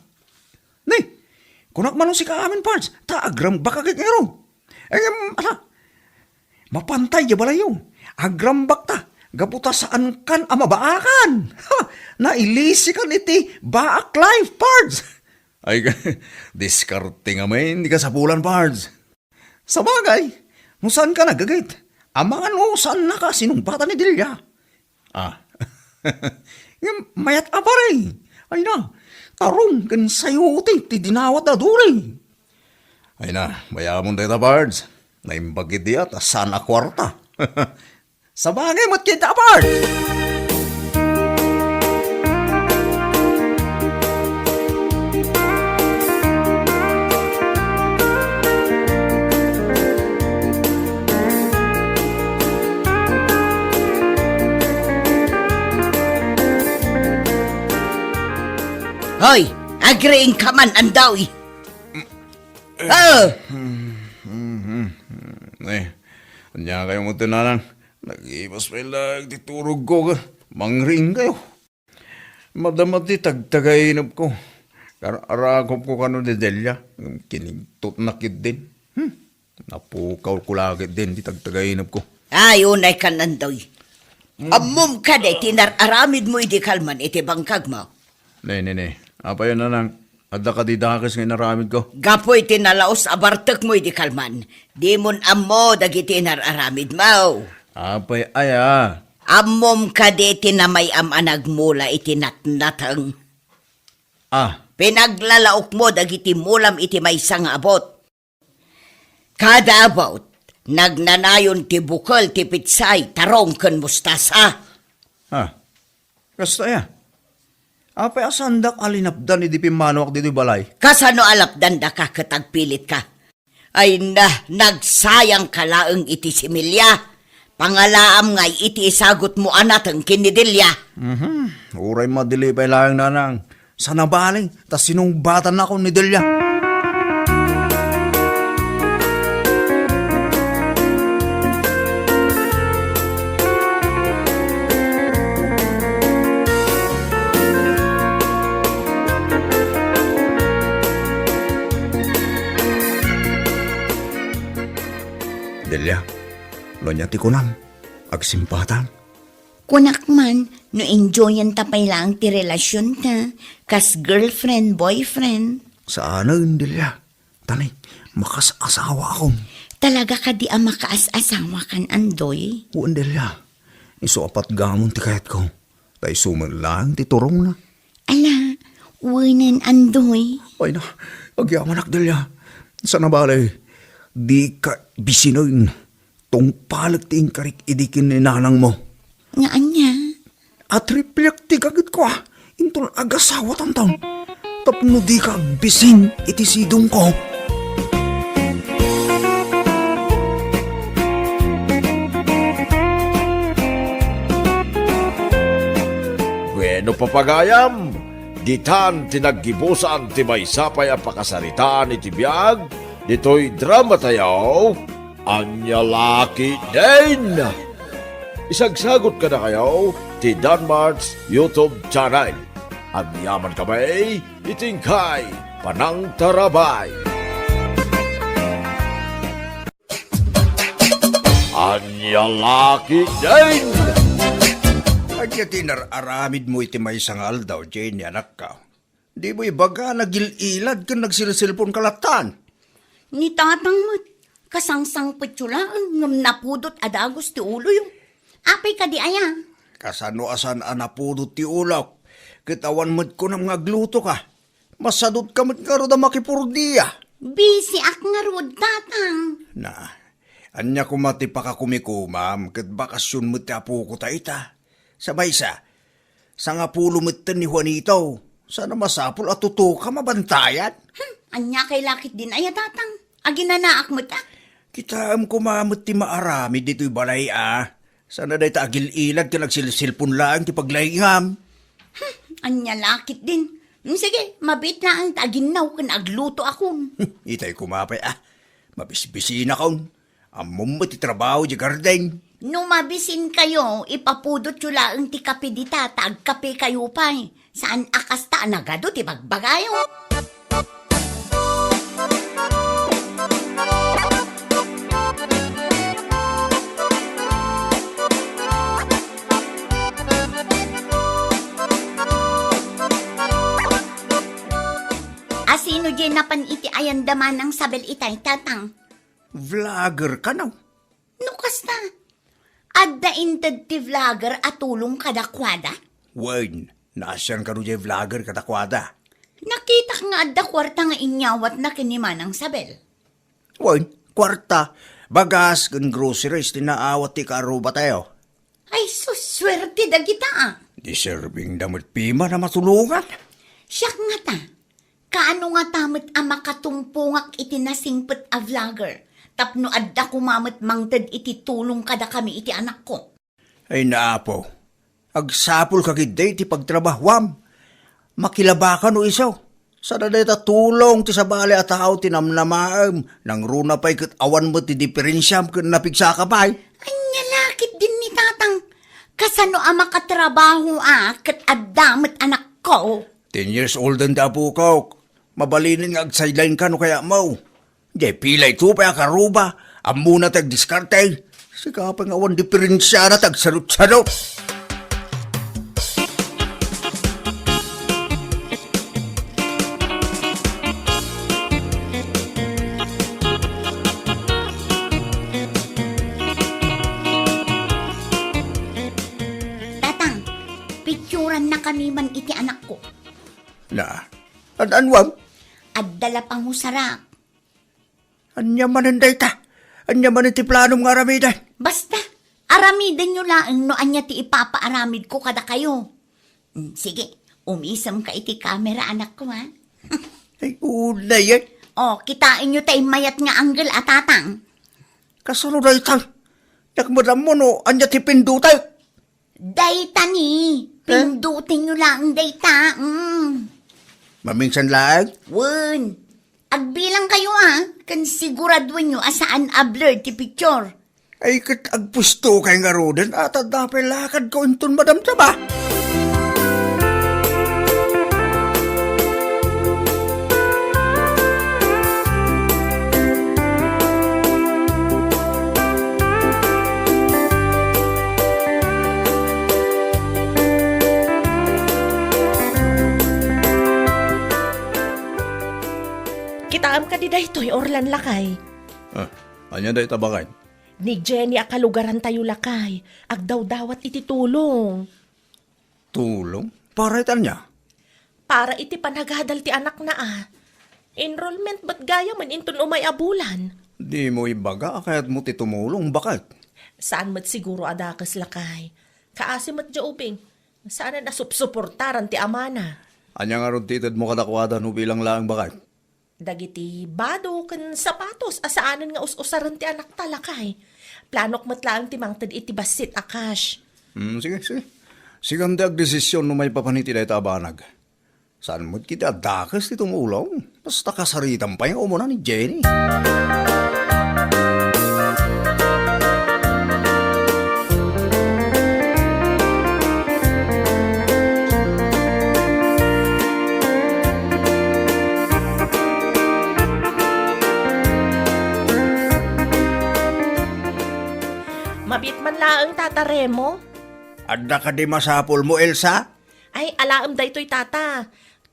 Kunak man sika amin, Pards, ta agrambak a ket ngarud. Ngem, ala, mapantay diay balayyo. Agrambak ta, gapu ta saankan a mabaakan. Ha! Nailisikan iti baak life, Pards. Ay, diskarte ngamin ti kasapulan, Pards. Sabagay, no saanka nagagayat, amangan no saannaka a sinungbatan ni Delia. Ah. Ngem mayat a pare. Ay na, tarong ken sayote ti dinawat da duri. Ay na, mayamon dayta, Pards. Naimbag idi a ta saan a kuarta. Sabagay met ket, Pards. Hoy, agriingka man, Andoy. Oh! Eh, ania kayo mo, Nanang? Nagibas pay laeng ti turogko, mangriing kayo. Madama ti tagtagainepko. Kar-, arakopko kano ni Delia. Kinigtotna ketdin. Hmm. Napukawko la ketdin ti tagtagainepko. Ay, unay kan, Andoy. Hmm. Ammom kadi ti inar-aramidmo idi kalman iti bangkagmo? Ne, ne, ne. Apay, Nanang, adda kadi dakes nga inaramidko? Gapu iti nalaus a bartekmo idi kalman, dimon ammo dagiti inar-aramidmo. Apay aya? Ammom kadi ti namay-am a nagmula iti natnateng? Ah. Pinaglalaokmo dagiti mulam iti maysa nga abut. Kada abut, nagnanayon ti bukel ti petsay, tarong ken mostasa. Ah, kasta aya? Apay a saandak a linapdan idi pimmanuak ditoy balay? Kasano a lapdandaka ket agpilitka? Ay na, nagsayangka laeng iti similya. Pangalaam ngay iti isagutmo a nateng ken ni Delia. Mhm. Uray madili pay laeng, Nanang. Saan a bale, ta sinungbatannakon ni Delia. Delia, no ania ti kunam, agsimbatan? Kunak man, no enjoyanta pay laeng ti relasionta, kas girlfriend, boyfriend. Saanen, Delia. Tani, makaas-asawaakon. Talaga kadi a makaas-asawakan, Andoy? Wen, Delia. Isu a patgamon ti kayatko. Ta isu met laeng ti turongna. Ala, wenen, Andoy. Ay na, agyamanak, Delia. Saan a bale, dika bisinen. Tungpalek ti inkarik idi ken ni nanangmo. Nga ania? A triplek ti gagitko, a. Inton agasawatanton. Tapno dika agbisin iti sidongko. Bueno, papagayam, ditan ti naggibusan ti maysa pay a pakasaritaan iti biag ditoy dramatayo. Ania la ketdin? Isagsagot kadakayo ti Danmart's YouTube channel. Agyamankami iti inkay panangtarabay. Ania la ketdin? Ania ti inar-aramidmo iti maysa nga aldaw, Jenny, anakko? Dimo ibaga, nagil-ilad ken nagselselponka lattan. Ni tatang met, kasangsangpetyo laeng ngem napudot a dagus ti uloyo. Apay kadi aya? Kasano a saan a napudot ti ulok? Ket awan met kunam nga aglutoka. Masadutka met ngarud a makipurdia. Bisiak ngarud, tatang. Na, ania koma ti pakakumikomam ket bakasion met ti apoko ta ita? Sa maysa, sangapulo metten ni Juanito. Saan a masapul a tutuka mabantayan? Hmm, ania kay la ketdin aya, tatang? Aginanaak met, a? Kitaem koma met ti maaramid ditoy balay, a. Saan a dayta agil-ilad ken agselselpon laeng ti paglaingam. Hmm, ania la ketdin? Hmm, sige, mabiit laeng ta aginnaw ken aglutoakon. Hmm, itay koma pay, a. Mabisbisinakon. Ammom met ti trabaho di garden. No mabisinkayo, ipapudotyo laeng ti kape dita ta agkapekayo pay. Saan a kasta a nagadu ti bagbagayo. Ti ayan da Manang Sabel itay, Tatang. Vlogger kano? No kasta, adda inted ti vlogger a tulong kadakuada? Wen, naasian kano diay vlogger kadakuada? Nakitak nga adda kuarta nga inyawatna ken ni Manang Sabel. Wen, kuarta, bagas ken groceries ti naawat ti kaarrubatayo. Ay, sus, suerte dagita, a. Deserving da met piman a matulongan. Siak ngata, kaano ngata met a makatumpongak iti nasingpet a vlogger tapno adda koma met mangted iti tulong kadakami iti anakko? Ay, Apo, agsapulka ketdi iti pagtrabahuam. Makilabaka no isu. Saan a dayta tulong ti sabali a tao ti namnamaem, nangruna pay ket awan met ti diperensiam ken napigsaka pay. Ania la ketdin ni Tatang, kasano a makatrabaho a ket adda met anakko? Ten years old-en ti apokok. Mabalinen nga ag-sideline-ka no kayatmo. Diay pila ito pay a karuba, ammona ti agdiskarte. Sika pay nga awan diperensiana ti agsadutsadut. Tatang, picturannakami man iti anakko. Na, an-, anuam? Adda la pangusarak. Ania manen dayta? Ania manen ti planom nga aramiden? Basta, aramidenyo laeng no ania ti ipapaaramidko kadakayo. Mm, sige, umisemka iti kamera, anakko, a. Ay, unay, a. O, kitaenyo tay mayat nga angle a, Tatang. Kasano dayta? Diak met ammo no ania ti pindutek. Dayta ni, eh? Pindutenyo laeng dayta, mm. Mamingsan laeng? Wen. Agbilangkayo, a, ken siguraduenyo a saan a blur ti picture. Ay, ket agpustokay ngaruden, a, ta adda pay lakadko inton madamdama. Kitaem kadi daytoy, Orlan, lakay. Ah, ania dayta, baket? Ni Jenny a kalugarantayo, lakay. Agdawdawat iti tulong. Tulong? Para iti ania? Para iti panagadal ti anakna, a. Enrollment met gayamen inton umay a bulan. Dimo ibaga a kayatmo ti tumulong, baket? Saan met siguro a dakes, lakay. Kaasi met diay ubing. Saanen a supsuportaran ti amana. Ania ngarud ti itedmo kadakuada no bilang laeng, baket? Dagiti bado ken sapatos a saanen nga us-usaren ti anakta, lakay. Planok met laeng ti mangted iti bassit a cash. Hmm, sige, sige. Sikan ti agdesisyon no maipapan iti dayta a banag. Saan met ketdi a dakes ti tumulong? Basta kasaritam pay nga umuna ni Jenny. Mabiit man laeng, Tata Remo. Adda kadi masapulmo, Elsa? Ay, alaem daytoy, Tata.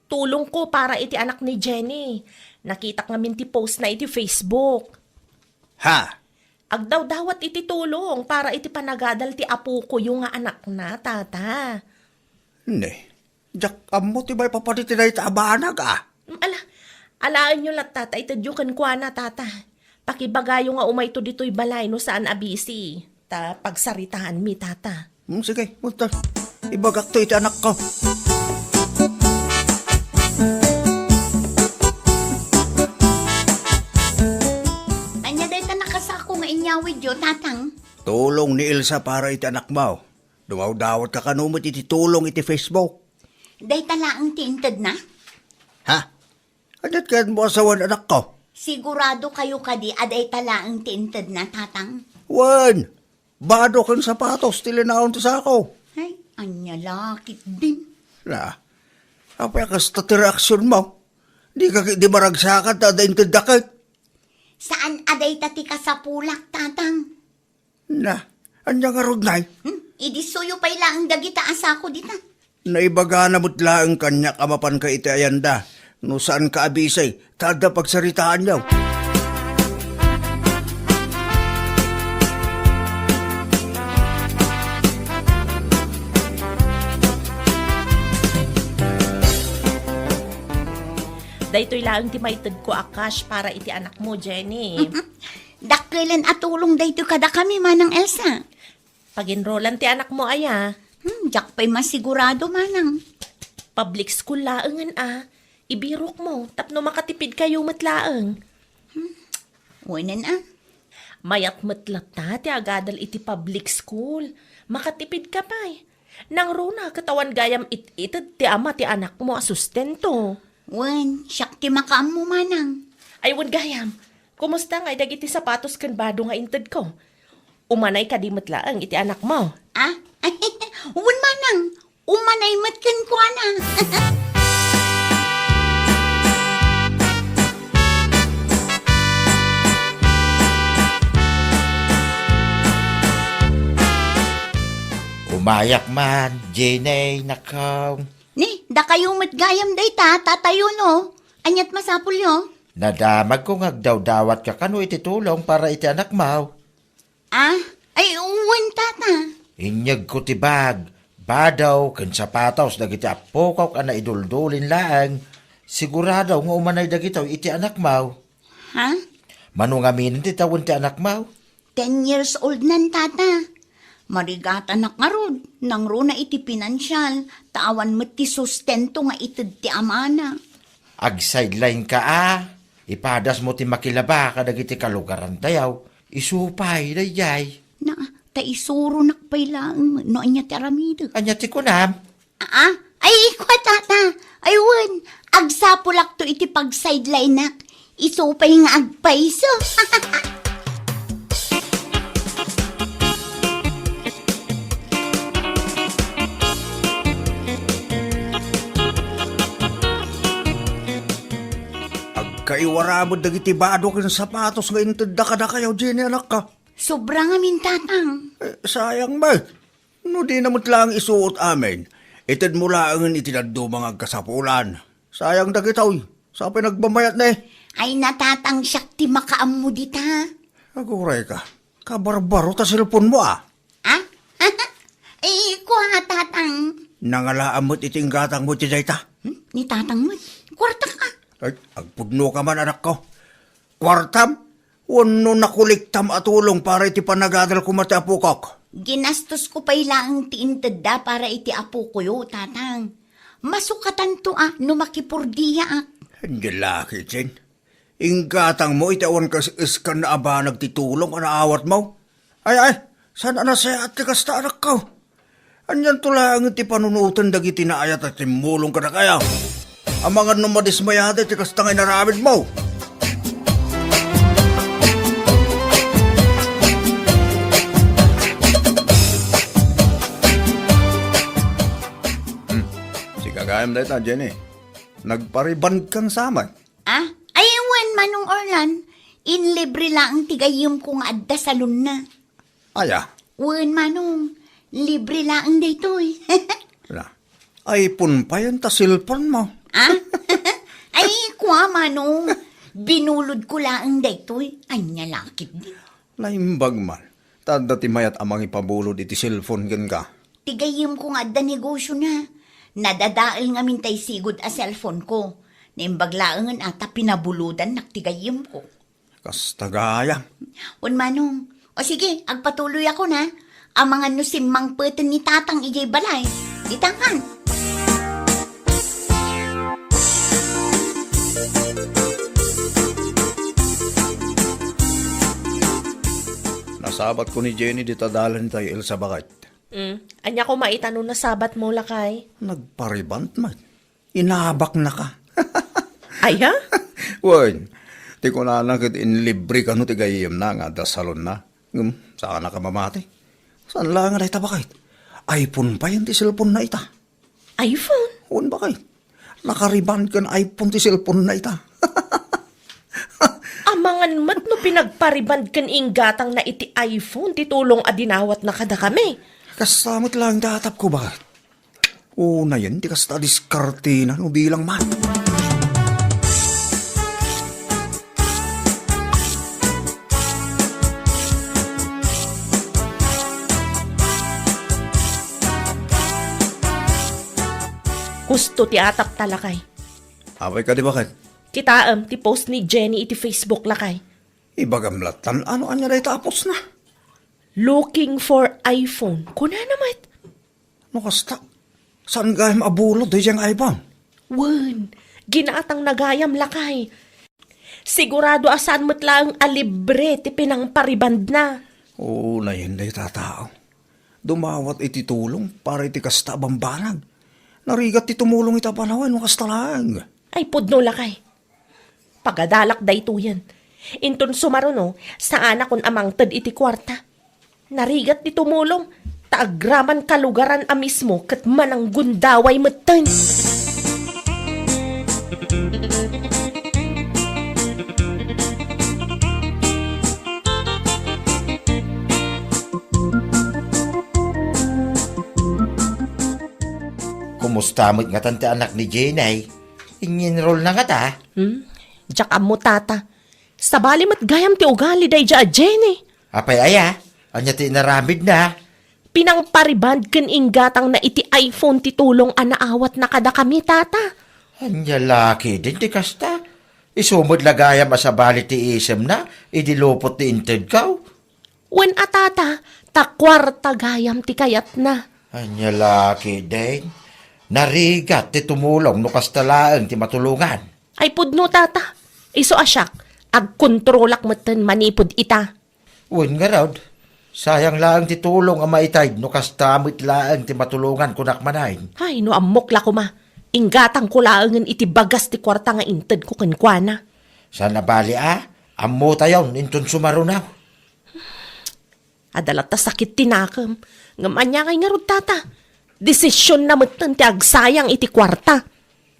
Tulongko para iti anak ni Jenny. Nakitak ngamin ti postna iti Facebook. Ha? Agdawdawat iti tulong para iti panagadal ti apokoyo nga anakna, Tata. Ne, diak ammo ti maipapan iti dayta a banag, a. Mm, ala, alaenyo latta ta itedyo kenkuana, Tata. Pakibagayo nga umayto ditoy balay no saan a busy. Ta pagsaritaanmi, Tata. Hmm, sige, munta. Ibagakto iti anakko. Ania dayta nakasako nga inyawidyo, Tatang? Tulong ni Elsa para iti anakmo. Dumawdawatka kano met iti tulong iti Facebook. Dayta laeng ti intedna? Ha? Aniat kayatmo a sawen, anakko? Siguradokayo kadi a dayta laeng ti intedna, Tatang? Wen, bado ken sapatos ti linaon ti sako. Ay, ania la ketdin? Na, apay a kasta ti reaksionmo? Dika ketdi maragsakan ta adda intedda ket? Saan a dayta ti kasapulak, Tatang. Na, ania ngarud, nay? Hmm? Idi suyo pay laeng dagita a sako dita. Naibagana met laeng kaniak a mapanka iti ayanda. No saanka a busy, ta adda pagsaritaanyo. Daytoy laeng ti maitedko a cash para iti anakmo, Jenny. Dakkelen a tulong daytoy kadakami, Manang Elsa. Pag-enrollan ti anakmo aya? Hmm, diak pay masigurado, Manang. Public school laengen a. Ibirokmo, tapno makatipidkayo met laeng. Hmm, wenen a. Mayat met latta ti agadal iti public school. Makatipidka pay. Nangruna ket awan gayam it-ited ti ama ti anakmo a sustento. Wen, siak ti makaammo, Manang. Ay, wen gayam. Kumusta ngay dagiti sapatos ken bado nga intedko? Umanay kadi met laeng iti anakmo? Ah? Wen, Manang. Umanay met kenkuana. Umayak man, Jenny, nakong. Ni, dakayo met gayam dayta, tatayo no. Aniat masapulyo? Nadamagko nga agdawdawatka kano iti tulong para iti anakmo. Ah, ay, wen, tata. Inyegko ti bag, bado, ken sapatos dagiti appokok a naiduldulin laeng. Sigurado nga umanay dagitoy iti anakmo. Ha? Mano ngamin ti tawen ti anakmo? Ten years old nan, tata. Marigatanak ngarud, nangruna iti pinansial, ta awan met ti sustento nga ited ti amana. Ag-sideline ka a, ipadasmo ti makilaba kadagiti kalugarantayo. Isu pay daydiay. Na, ta isuronak pay laeng no ania ti aramidek. Ania ti kunam? Aa, ay, ikua, tata. Ay, wen, agsapulakto iti pag-sidelineak. Isu pay nga agpayso. Agkaiwara met dagiti bado ken sapatos nga intedda kadakayo, Jenny, anakko. Sobra ngamin, tatang. Eh, sayang met. No dina met laeng isuot amin, itedmo laengen iti dadduma nga agkasapulan. Sayang dagitoy. Sa pay nagmamayat ne? Ay, natatangsiak ti makaammo dita. Aguray ka. Kabarbaro ta cellphone mo, ah. Ah? Ay, kua, tatang. Nangalaan met iti inggatang mo iti dayta. Hmm? Ni tatang met. Kwarta ka. Ay, agpudno ka man, anak ko. Kwartam? Wenno nakuliktam a tulong para iti panagadal koma ti apokok? Ginastosko pay laeng ti intedda para iti apokoyo, tatang. Masukatanto a no makipurdiaak. Ania la ketdin? Inggatangmo iti awan kas-, kaskan a banag ti tulong a naawatmo? Ay, ay, saan a nasayaat ti kasta, anakko? Anianto laeng ti panunoten dagiti naayat a timmulong kadakayo? Amangan no madismayada iti kasta nga inaramidmo. Hmm. Sika gayam dayta, Jenny. Nagparibandkan sa met. Ah? Ay, wen, Manong Orlan. Inlibre laeng ti gayyemko nga adda salonna. Aya? Wen, Manong. Libre laeng daytoy. Na, iPhone pay ta cellphone mo. Ah? Ay, kua, Manong. Binulodko laeng daytoy. Ania la ketdi? Naimbag man. Ta adda ti mayat a mangipabulod iti cellphone kenka. Ti gayyemko nga adda negosiona. Nadadael ngamin tay sigud a cellphoneko. Naimbag laengen a ta pinabulodannak ti gayyemko. Kasta gayam. Wen, Manong. O sige, agpatuloyakon, a. Amangan no simmangpeten ni Tatang idiay balay. Ditan kan. Nasabatko ni Jenny dita dalan tay Elsa, baket. Mm. Ania koma ita no nasabatmo, lakay? Nagpariband met. Inabaknaka. Aya? Wen, ti kunana ket inlibre kano ti gayyemna nga adda salonna. Ngem, saanaka mamati. Saan la nga dayta, baket? iPhone pay ti cellphone na ita. iPhone? Wen, baket. Nakariband ken iPhone ti cellphone na ita. Amangan met no pinagpariband ken inggatangna iti iPhone ti tulong a dinawatna kadakami. Kasta met laeng ti atapko, baket. Unayen ti kasta a diskartena no bilang man. Husto ti atapta, lakay. Apay kadi, baket? Kitaem ti post ni Jenny iti Facebook, lakay. Ibagam lattan, ano ania dayta a postna? "Looking for iPhone." Kunana met. No kasta, saan gayam a bulod daydiay nga iPhone? Wen, ginatangna gayam, lakay. Sigurado a saan met laeng a libre ti pinangparibandna. Oo, nayen dayta a tao. Dumawat iti tulong para iti kasta a bambanag. Narigat ti tumulong ita a panawen no kasta laeng. Ay, pudno, lakay. Pagadalak daytoyen. Inton sumaruno, saanakon a mangted iti kuarta. Narigat ti tumulong, ta agraman kalugaran a mismo ket mananggundaway metten. Kumusta met ngatan ti anak ni Jenny? Inyenrolna ngata? Hmm? Diak ammo, tata. Sabali met gayam ti ugali daydiay a Jenny. Apay aya? Ania ti inaramidna? Pinangpariband ken inggatangna iti iPhone ti tulong a naawatna kadakami, tata. Ania la ketdin ti kasta? Isu met la gayam a sabali ti isemna idi lupot ti intedko? Wen a, tata, ta kuarta gayam ti kayatna. Ania la ketdin? Narigat ti tumulong no kasta laeng ti matulongan. Ay pudno, tata. Isu a siak, agkontrolak metten manipud ita. Wen ngarud, sayang laeng ti tulong a maitayd no kasta met laeng ti matulongan, kunak manen. Ay, no ammok la koma, inggatangko laengen iti bagas ti kuarta nga intedko kenkuana. Saan a bali a, ammotayon inton sumaruno. Adda latta sakit ti nakem. Ngem ania ngay ngarud, tata? Desisionna metten ti agsayang iti kuarta.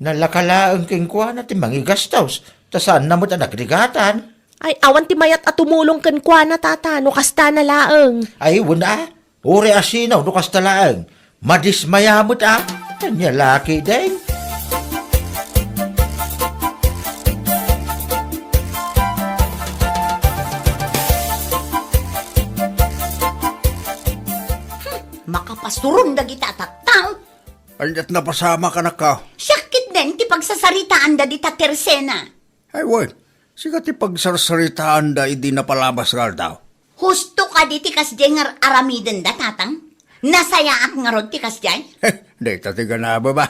Nalaka laeng kenkuana ti mangigastos, ta saanna met a nagrigatan. Ay, awan ti mayat a tumulong kenkuana, tata, no kastana laeng. Ay, wen a, uray a sino no kasta laeng. Madismaya met a. Ania la ketdin? Hmm, makapasuron dagita a tattao. Aniat napasamak, anakko? Siak ketdin ti pagsasaritaanda dita tersena. Ay, wen, sika ti pagsarsaritaanda idi napalabas nga aldaw. Husto kadi ti kasdiay nga aramidenda, tatang? Nasayaat ngarud ti kasdiay? Dayta ti ganaba ba?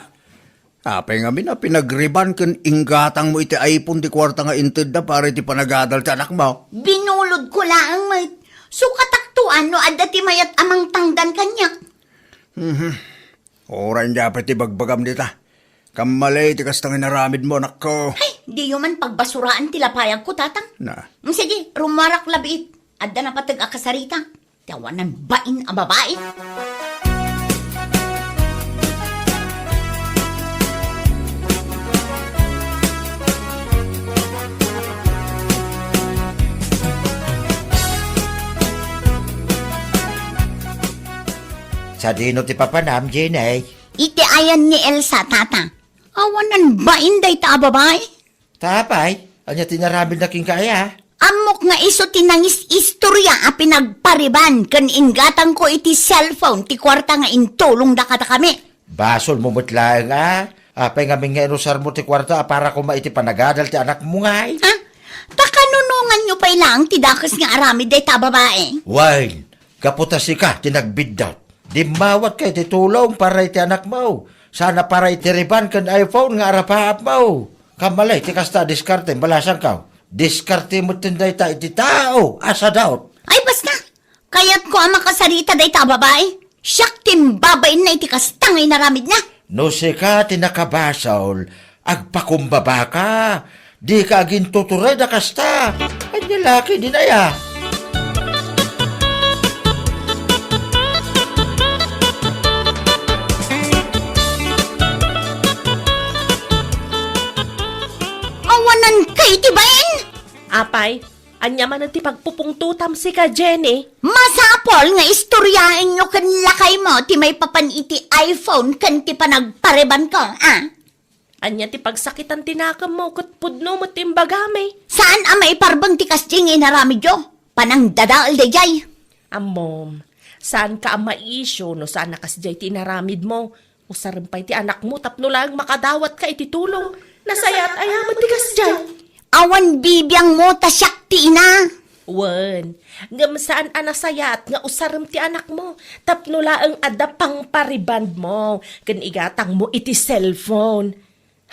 Apay ngamin a pinagriban ken inggatangmo iti iPhone ti kuarta nga intedda para iti panagadal ti anakmo? Binulodko laeng met. Sukatakto a no adda ti mayat a mangtangdan kaniak. Mhm. Uray ania pay ti bagbagam dita. Kammalay ti kasta nga inaramidmo, anakko. Ay, diyo man pagbasuraan ti lapayagko, tatang. Na. Mm, sige, rummuarak labiit. Adda napateg a kasarita. Ti awanan bain a babai. Sadino ti papanam, Jenny? Iti ayan ni Elsa, tata. Awanan bain dayta a babai? Ta apay, ania ti inaramidna kenka aya? Ammok nga isu ti nangis-istorya a pinagpariban ken inggatangko iti cellphone ti kuarta nga intulongda kadakami. Basolmo met laeng a. Apay ngamin nga inusarmo ti kuarta a para koma iti panagadal ti anakmo ngay? Ha? Ta kanunonganyo pay laeng ti dakes nga aramid dayta a babai? Wen, gapu ta sika ti nagbiddut. Dimmawatka iti tulong para iti anakmo. Saan a para iti riban ken iPhone nga arapaapmo. Kammalay ti kasta a diskarte, balasangko. Diskarte metten dayta iti tao a sadut. Ay, basta! Kayatko a makasarita dayta a babai. Siak ti imbabainna iti kasta nga inaramidna. No sika ti nakabasol, agpakumbabaka. Dika agintutured a kasta. Ania la ketdin aya? Awananka iti bain? Apay, ania manen ti pagpupungtotam sika, Jenny? Masapul nga istoryaenyo ken lakaymo ti maipapan iti iPhone ken ti panagparibanko, a? Ania ti pagsakitan ti nakemmo ket pudno met ti imbagami? Saan a maiparbeng ti kasdiay nga inaramidyo. Panangdadael daydiay. Ammom, saanka a maisyu no saan a kasdiay ti inaramidmo. Usarem pay ti anakmo tapno laeng makadawatka iti tulong. Nasayaat aya met ti kasdiay? Awan bibiangmo ta siak ti ina. Wen, ngem saan a nasayaat nga usarem ti anakmo tapno laeng adda pangparibandmo ken igatangmo iti cellphone.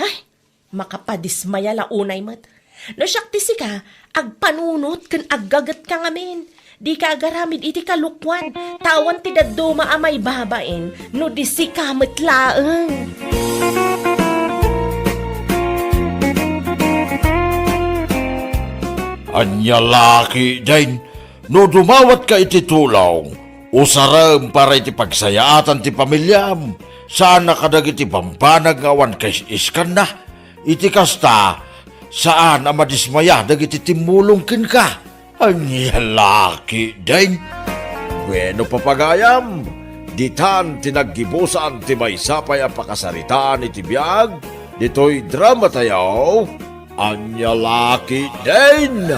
Hay, makapadismaya la unay met. No siak ti sika, agpanunot ken aggagetka ngamin. Dika agaramid iti kalokuan, ta awan ti dadduma a maibabain no di sika met laeng. Ania la ketdin, no dumawatka iti tulong, usarem para iti pagsayaatan ti pamiliam, saan a kadagiti bambanag nga awan kais-iskanna. Iti kasta, saan a madismaya dagiti timmulong kenka. Ania la ketdin? Bueno, papagayam, ditan ti naggibusan ti maysa pay a pakasaritaan iti biag ditoy dramatayo. Ania la ketdin?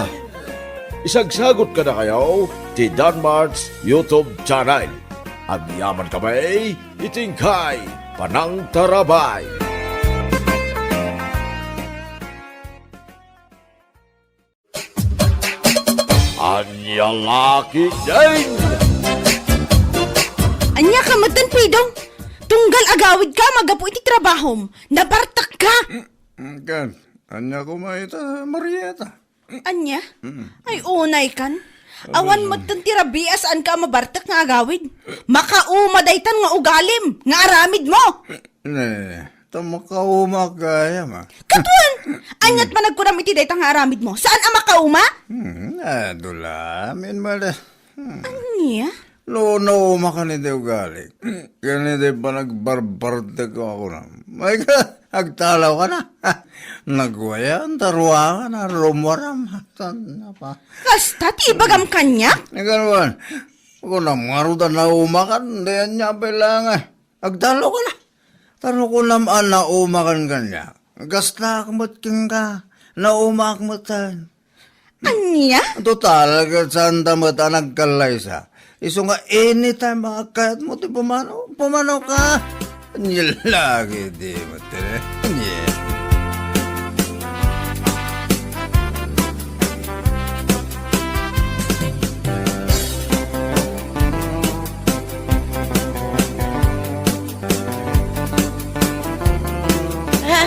Isagsagot kadakayo ti Danmart's YouTube channel. Agyaman kami iti inkay panangtarabay. Ania la ketdin? Ania ka metten, Pidong? Tunggal agawidka a manggapu iti trabahom, nabartekka! Mm, kan, ania koma ita, Marieta? Ania? Mm. Ay, unay kan. Awan metten ti rabii a saanka a mabartek nga agawid. Makauma daytan nga ugalim, nga aramidmo. Ne, ta makauma gayam, a. Kaduan! Ania't panagkunam iti dayta nga aramidmo? Saan a makauma? Hmm, adu la, amin mala. Hmm. Ania? No, naumakan iti ugali. Ken iti panagbarbartek ko a kunam. Ay ka, agtalawka na. Nagwayan, ta ruangan, a rumwaram. Saan na pa? Kasta ti ibagam kaniak? Naganuan. Kunam ngarud a naumakan, di ania pay laeng. Agtalawka na. Ta no kunam a naumakan kaniak, kastaak met kenka, naumaak metten. Ania? Total, ket saanta met a nagkallaysa. Isu nga anytime a kayatmo ti pumanaw, pumanaw ka. Ania la ketdi met, eh. Ania. Ha?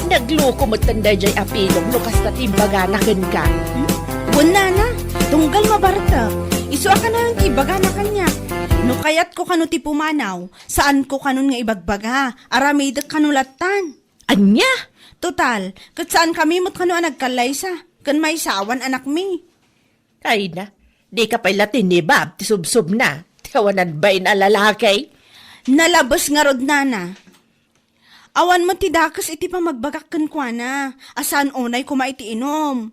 Nagloko metten daydiay a Pidong no kasta ti imbagana kenka. Hmm? Wen, nana, tunggal mabartek. Isu a kanayon ti ibagana kaniak. No kayatko kano ti pumanaw, saanko kanon nga ibagbaga. Aramidek kano lattan. Ania? Total, ket saankami met kano a nagkallaysa, ken maysa awan anakmi. Ay na, dika pay la tinibab ti subsobna, ti awanan bain a lalaki. Nalabes ngarud, nana. Awan met ti dakes iti pamagbagak kenkuana, a saan unay koma iti inum.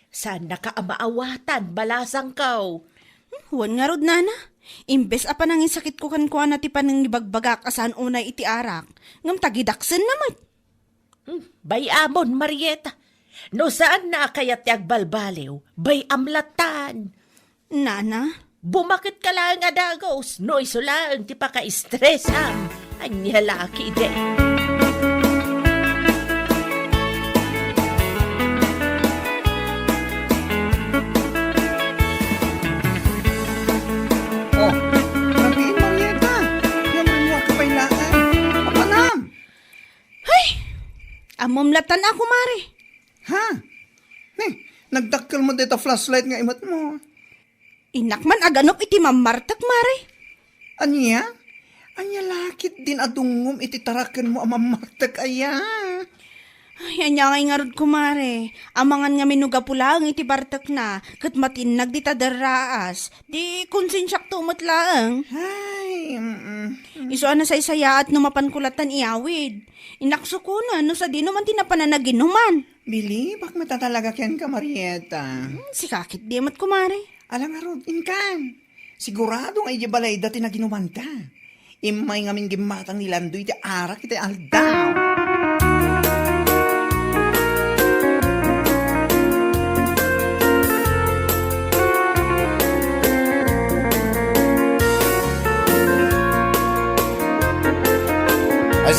Saannaka a maawatan, balasangko. Hmm, wen ngarud, nana. Imbes a panangisakitko kenkuana ti panangibagbagak a saan unay iti arak, ngem tagidaksenna met. Hmm, bay-amon, Marieta. No saanna a kayat ti agbalbaliw, bay-am lattan. Nana? Bumaketka laeng a dagus, no isu laeng ti pakaistresam. Ania la ketdi. Oh, rabii, Marieta. Ngem rimmuarka pay laeng. Apanam? Hay! Ammom lattan a, kumare. Ha? Ni, nagdakkel met dayta flashlight nga imetmo. Innak man aganup iti mammartek, mare. Ania? Ania la ketdin a dungngom iti tarakenmo a mammartek aya? Ay, ania ngay ngarud, kumare? Amangan ngamin no gapu laeng iti bartekna, ket matinnag dita derraas. Di konsensiakto met laeng. Ay, mm, mm. Isu a nasaysayaat no mapanko lattan iyawid. Innak sukonen no sadino man ti napanan a ginuman. Bilibak met a talaga kenka, Marieta. Hmm, sika ketdi met, kumare. Ala ngarud, inkan. Sigurado nga idiay balayda ti naginumanda. Immay ngamin gimmatang ni Landoy ti arak iti aldaw.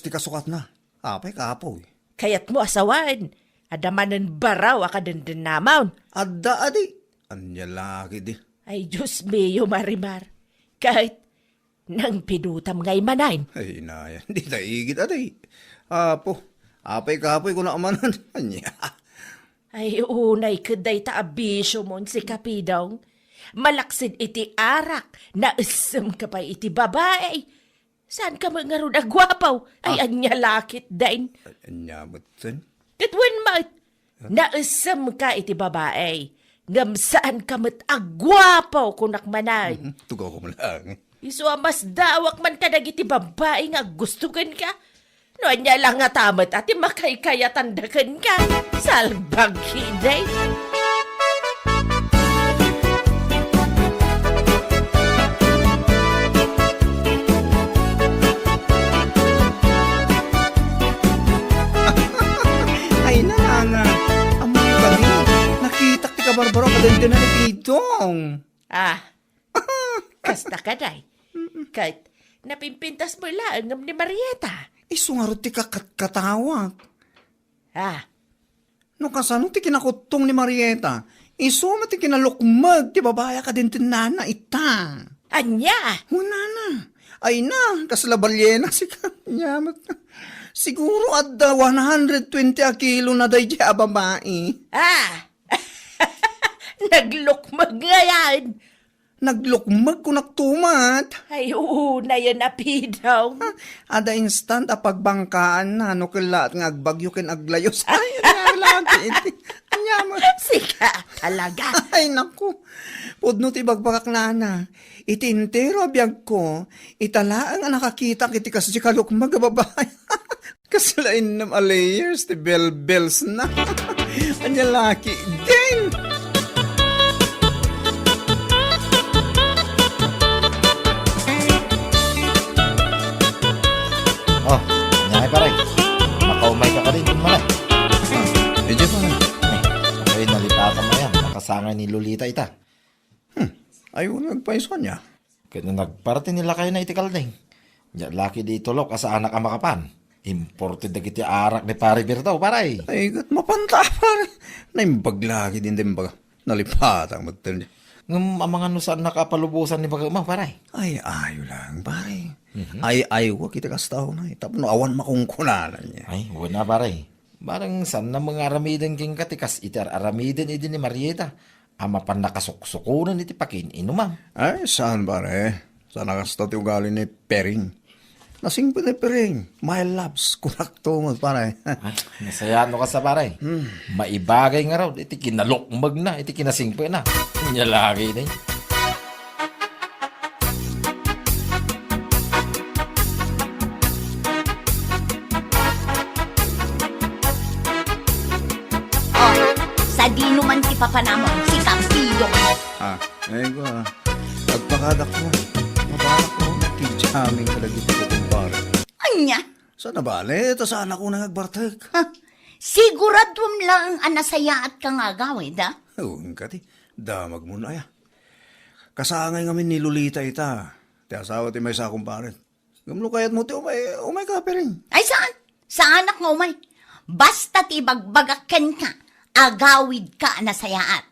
Dios ti kasukatna. Apay, kapoy. Kayatmo a sawen, adda manen baraw a kadendennamon. Adda, adi. Ania la ketdi? Ay, Dios mio, Marimar. Ket nangpidotam ngay manen. Ay, inaya, dita igid, adi. Apo, apay, kapoy, kunak manen. Ania? Ay, unay ket dayta a bisiomon, sika, Pidong. Malaksid iti arak, naessemka pay iti babai. Saanka met ngarud a guapo? Ay, Ah. ania la ketdin? Ania metten? Ket wen met, naessemka iti babai, ngem saanka met a guapo, kunak manen. Mhm, tugaw ko man lang. Isu a masdaawak man kadagiti babai nga aggusto kenka. No ania la ngata met a ti makaykayatanda kenka. Salbag ketdi. Ay, nana. Ammom kadi, nakitak ti kabarbaro a kadendena ni Pidong. Ah, kasta kadi. Ket napimpintas met laeng ngem ni Marieta. Isu ngarud ti kakatkatawak. Ah. No kasano ti kinakuttong ni Marieta, isu met ti kinalukmeg ti babai a kadendennana ita. Ania? Hunana. Ay na, kasla baliena, sika. Ania met. Siguro adda one hundred twenty a kilo na daydiay a babai. Ah! Naglukmeg ngay. Naglukmeg, kunak tumat. Ay, unayen a Pidong. Ada instant a pagbangkaanna no kellaat nga agbagyo ken aglayus. Ay, ania lagi iti. Ania mo? Sika talaga. Ay, naku. Pudno ti ibagbagak, nana. Iti entero a biagko, ita laeng a nakakitak iti kasdi kalukmeg a babai. Kasla innem a layers ti belbelsna. Ania lagi din? Oh, ania, pare? Makaumay ka kadin, kun malay. Ah, medyo pa na. Eh, ay, nalipatan mo yan. Nakasangay ni Lolita ita. Hmm, ay, wala nagpaiso niya. Ket no nagparti ni lakayna iti kalding, diak la ketdi itulok a saanak a makapan. Imported dagiti arak ni Pare Berto, pare. Ay, ket mapanta, pare. Naimbag la ketdi, naimbag. Nalipatak met. Ngem amangan no saannaka a palubosan ni baga-, ma, pare. Ay, ayo lang, pare. Mhm. Ay, ay, wa kita kasta unay. Tapno awan makunkunanan niya. Ay, wala, pare. Barang saan na mangaramiden kenka ti kas iti ar-aramiden idi ni Marieta a mapan nakasuksukonen iti pakiin-inumam. Ay, saan, pare? Saan a kasta ti ugali ni Pering? Nasingpet ni Pering, my loves, kunakto met, pare. Ay, nasayaat no kasta, pare. Hmm. Maibagay ngarud iti kinalukmegna, iti kinasingpetna. Ania lagi ni. Oh, sadino man ti papanamon, si Campido. Ah, ay ko, ah. Agpakadakkel. Mabalak ko, makijamming kadagiti kukumpare. Ania? Saan a bale, ta saanak unay nga agbartek. Ha? Siguraduem laeng a nasayaatka nga agawid, a? Wen kadi, damagmon aya. Kasangay ngamin ni Lolita ita, ti asawa ti maysa a kumpare. Ngem no kayatmo ti umay, umayka, Pering. Ay, saan? Saanak nga umay. Basta ti ibagbagak kenka, agawidka a nasayaat.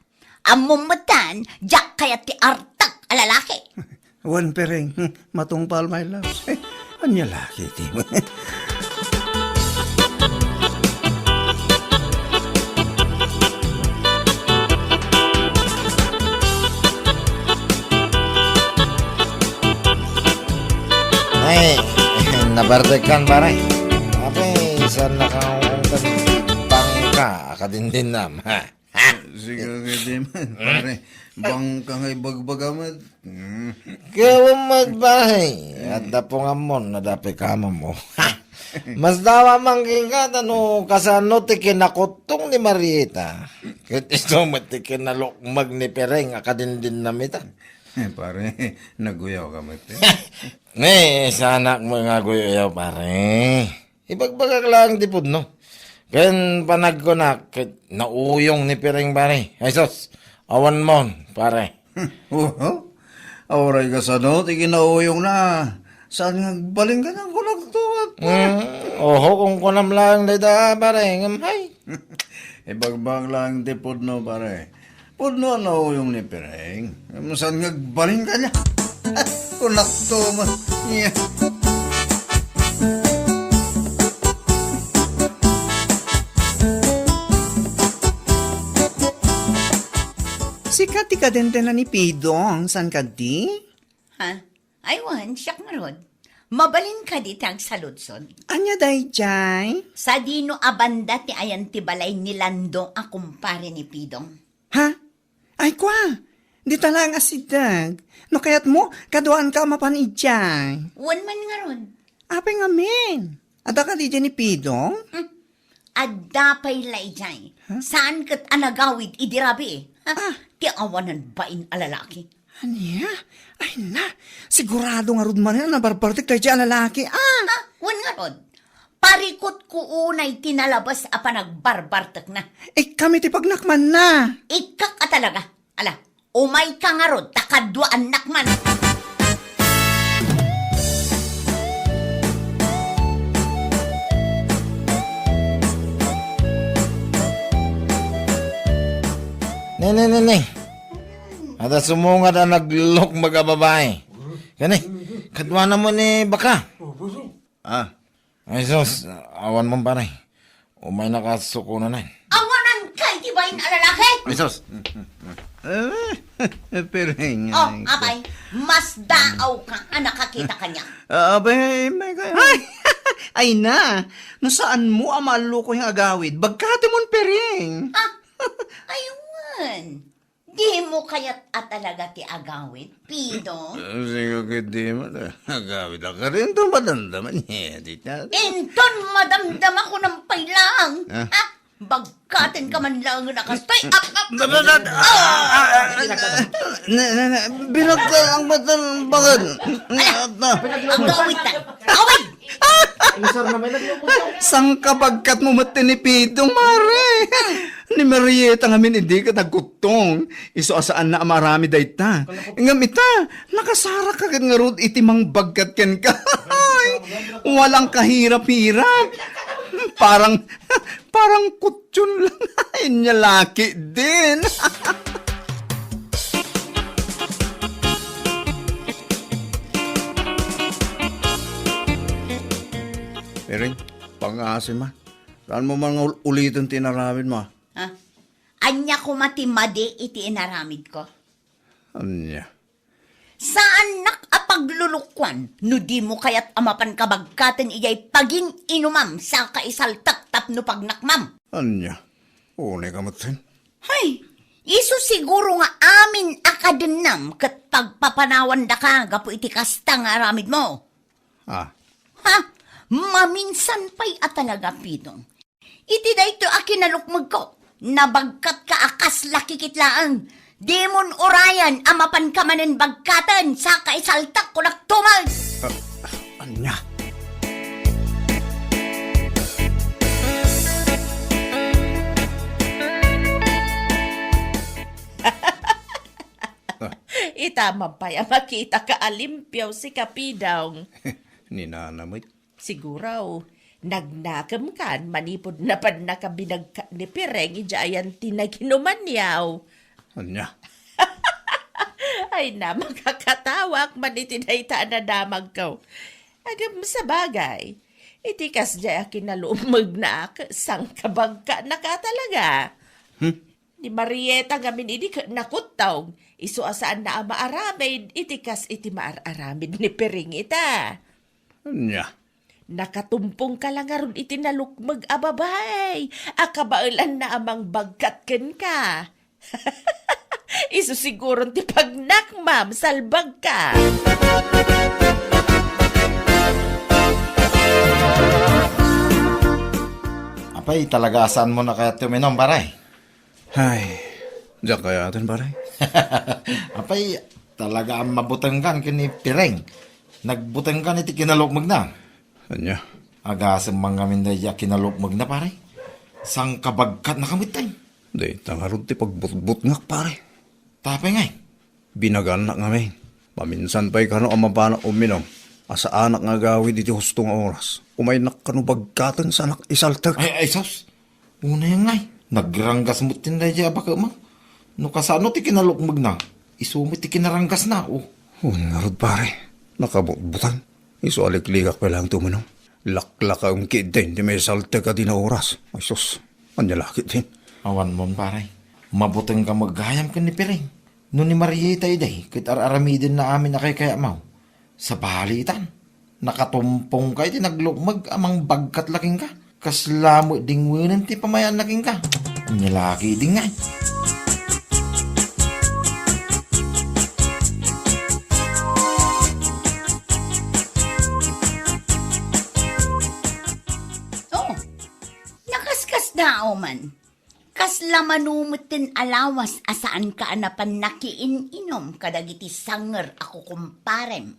Ammom metten, diak kayat ti artek a lalaki. Wen, Pering, matungpal, my love. Ania lagi ti. Ay, nabartekkan, pare. Apay, saan nakaungkad bangka a kadindinnam, ha? Ha? Sige, sige, man, pare. Bangka nga ibagbaga met. Hmm. Gawa met, pare. Adda pungammon, nadapay kamam mo. Ha? Masdawa man kenka, ta no kasano ti kinakuttong ni Marieta. Ket isu met ti kinalukmeg ni Pering a kadindinnam ita. Eh, pare, naguyaw ka met, eh. Ne, saanak met nga aguyaw, pare. Ibagbagak laeng ti pudno. Ken panagkunak, ket nauyong ni Pering, pare. Ay, sus, awan mon, pare. Wow. Uray kasano ti kinauyongna. Saan nga agbalin ka ng kunak tuwat, pare? Mm, oho, kunkunam laeng dayta, pare. Ngem, hay. Ibagbagak laeng ti pudno, pare. Pudno a nauyong ni Pering. Ngem saan nga agbalin kaniak? Kunakto man. Nia. Sika ti kadendena ni Pidong, saan kadi? Ha? Ay, wen, siak ngarud. Mabalin kadi ti agsaludsod? Ania daydiay? Sadino a banda ti ayan ti balay ni Lando a kumpare ni Pidong? Ha? Ay, kua, dita laeng a sideg. No kayatmo, kaduaanka a mapan idiay. Wen man ngarud. Apay ngamin? Adda kadi idiay ni Pidong? Hmm. Adda pay la idiay. Ha? Saan ket a nagawid idi rabii? Ha? Ah. Ti awanan bain a lalaki. Ania? Ay na, sigurado ngarud manen a nabarbartek daydiay a lalaki. Ah! Ha? Wen ngarud. Parikutko unay ti nalabes a panagbarbartekna. Ikkami ti pagnakmanna. Ikkak a talaga. Ala, umayka ngarud, ta kaduaannak man. Ne, ne, ne, ne. Adda sumungad a naglukmeg a babai. Kani, kaduana mo ni baka? Ah. Ay, sus, awan mo, pare. Umaynaka sukonanen. Awanan kay ti bain a lalaki? Ay, sus. Eh, Pering, oh, ay, apay, mas daaw ka a nakakita kaniak. Ah, abay, may kaya. Ay, ay na, no saan mo a maalluko yung agawid, bagkati mon, Pering. Ah, aywan. Dimo kayat a talaga ti agawid, Pidong? Eh, sige, ket dimo ta. Agawid a karinto, madamdama niya, di ta. Inton madamdama ko nang pay laeng, ah? Ha? Bagkaten ka man laeng a kastoy. Ap, ap, ap. Ne, ne, ne, binagka ang matan, bagad. Ala, agawid ta. Agawid! Sangkabagkat mo met ni Pidong, mare. Ni Marieta ngamin idi ket agkuttong. Isu a saanna a maaramid dayta. Ngem ita, nakasarak ka ket ngarud iti mangbagkat kenka. Ay, walang kahirap-hirap. Parang, parang kutyon lang. Ay, nia laki din. Piring, pangngaasim man. Saanmo man nga ul-, uliten ti inaramidmo, a? Ha? Ania koma ti madi iti inaramidko? Ania? Saannak a paglulukuan no dimo kayat a mapan kabagkaten idiay pagin-inumam saka isaltek tapno pagnakmam. Ania? Unay ka metten? Hay, isu siguro nga amin a kadennam ket pagpapanawandaka gapu iti kasta nga aramidmo. Ah. Ha? Maminsan pay a talaga, Pidong. Iti daytoy a kinalukmegko, nabagkatka a kas lakikit laeng. Dimon urayan a mapanka manen bagkaten, saka isaltek kunak tumag. Ah, ania? Ita man pay a makitaka a limpio, sika, Pidong. Ni Nana met. Siguro, nagnakemkan manipud napannaka binagkat ni Pireng idiay ayan ti naginumanyo. Ania? Ay na, makakatawak man iti dayta a nadamagko. Ngem sabagay, iti kasdiay a kinalukmegna, sangkabagkanaka talaga. Hmm? Ni Marieta ngamin idi ket nakuttog, isu a saanna a maaramid iti kas iti maar-aramid ni Piring ita. Ania? Nakatumpongka la ngarud iti nalukmeg a babai a kabaelanna a mangbagkat kenka. Isu siguron ti pagnakmam, salbagka. Apay, talaga a saanmo na kayat ti uminom, pare? Ay, diak kayaten, pare. Apay, talaga a mabutengkan ken ni Pireng. Nagbutengkan iti kinalukmegna. Ania? Agasem man ngamin daydiay a kinalukmegna, pare. Sangkabagkatnaka metten. Dayta ngarud ti pagbutbutngak, pare. Tapay ngay? Binagannak ngamin. Maminsan pay kano a mapanak uminom a saanak nga agawid iti husto nga oras. Umaynak kano bagkaten sanak isaltek. Ay, ay, sus! Unay ngay, nagranggas met ti daydiay a baketmo. No kasano ti kinalukmegna, isu met ti kinaranggasna, o. Wen ngarud, pare, nakabutbutang. Isu a liklikak pay laeng ti uminom. Laklakaem ketdin ti maisaltek a dina oras. Ay sus, ania la ketdin? Awan mon, pare. Mabutengka met gayam ken ni Piring. No ni Marieta idi, ket ar-aramidenna amin a kaykayatmo. Sabali itan, nakatumpongka iti naglukmeg a mangbagkat la kenka. Kasla met dingwenen ti pamayaanna kenka. Ania la ketdin ngay? Oh, nakaskasdaaw man. Kasla mano metten a lawas a saanka a napan nakiin-inom kadagiti sanger a kukumparem?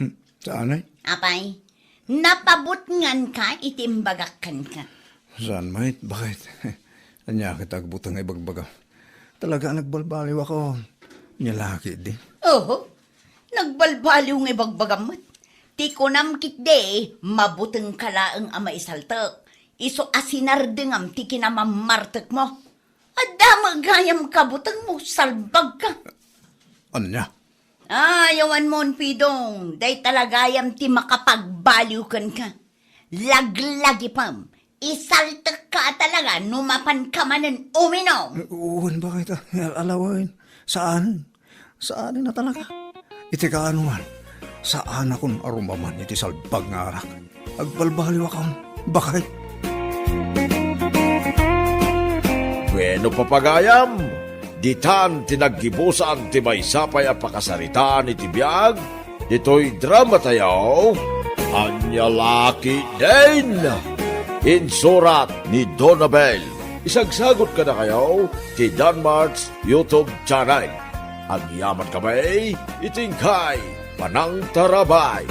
Hmm, saan, ay? Apay, napabutnganka iti imbagak kenka. Saan, met? Bakit? Ania ket agbuteng nga ibagbagam? Talaga a nagbalbaliwakon. Ania la ketdi? Oho, nagbalbaliw nga ibagbagam met. Ti kunam ketdi, mabutengka laeng a maisaltek. Isu a sinardengam ti kinamammartekmo. Adda met gayam kabutengmo, salbagka. Ania? Ay, awan mon, Pidong, dayta la gayam ti makapagbaliw kenka. Laglagipem, isaltekka a talaga no mapanka manen uminom. Wen, bakit? Al-, alawen. Saan? Saan a talaga? Iti kaanoman, saanakon a rumaman iti salbag nga arak. Agbalbaliwakon, bakit? Bueno, papagayam, ditan ti naggibusan ti maysa pay a pakasaritaan iti biag ditoy dramatayo, Ania la ketdin? Insurat ni Donabel. Isagsagot kadakayo ti Danmart's YouTube channel. Agyaman kami iti inkay panangtarabay.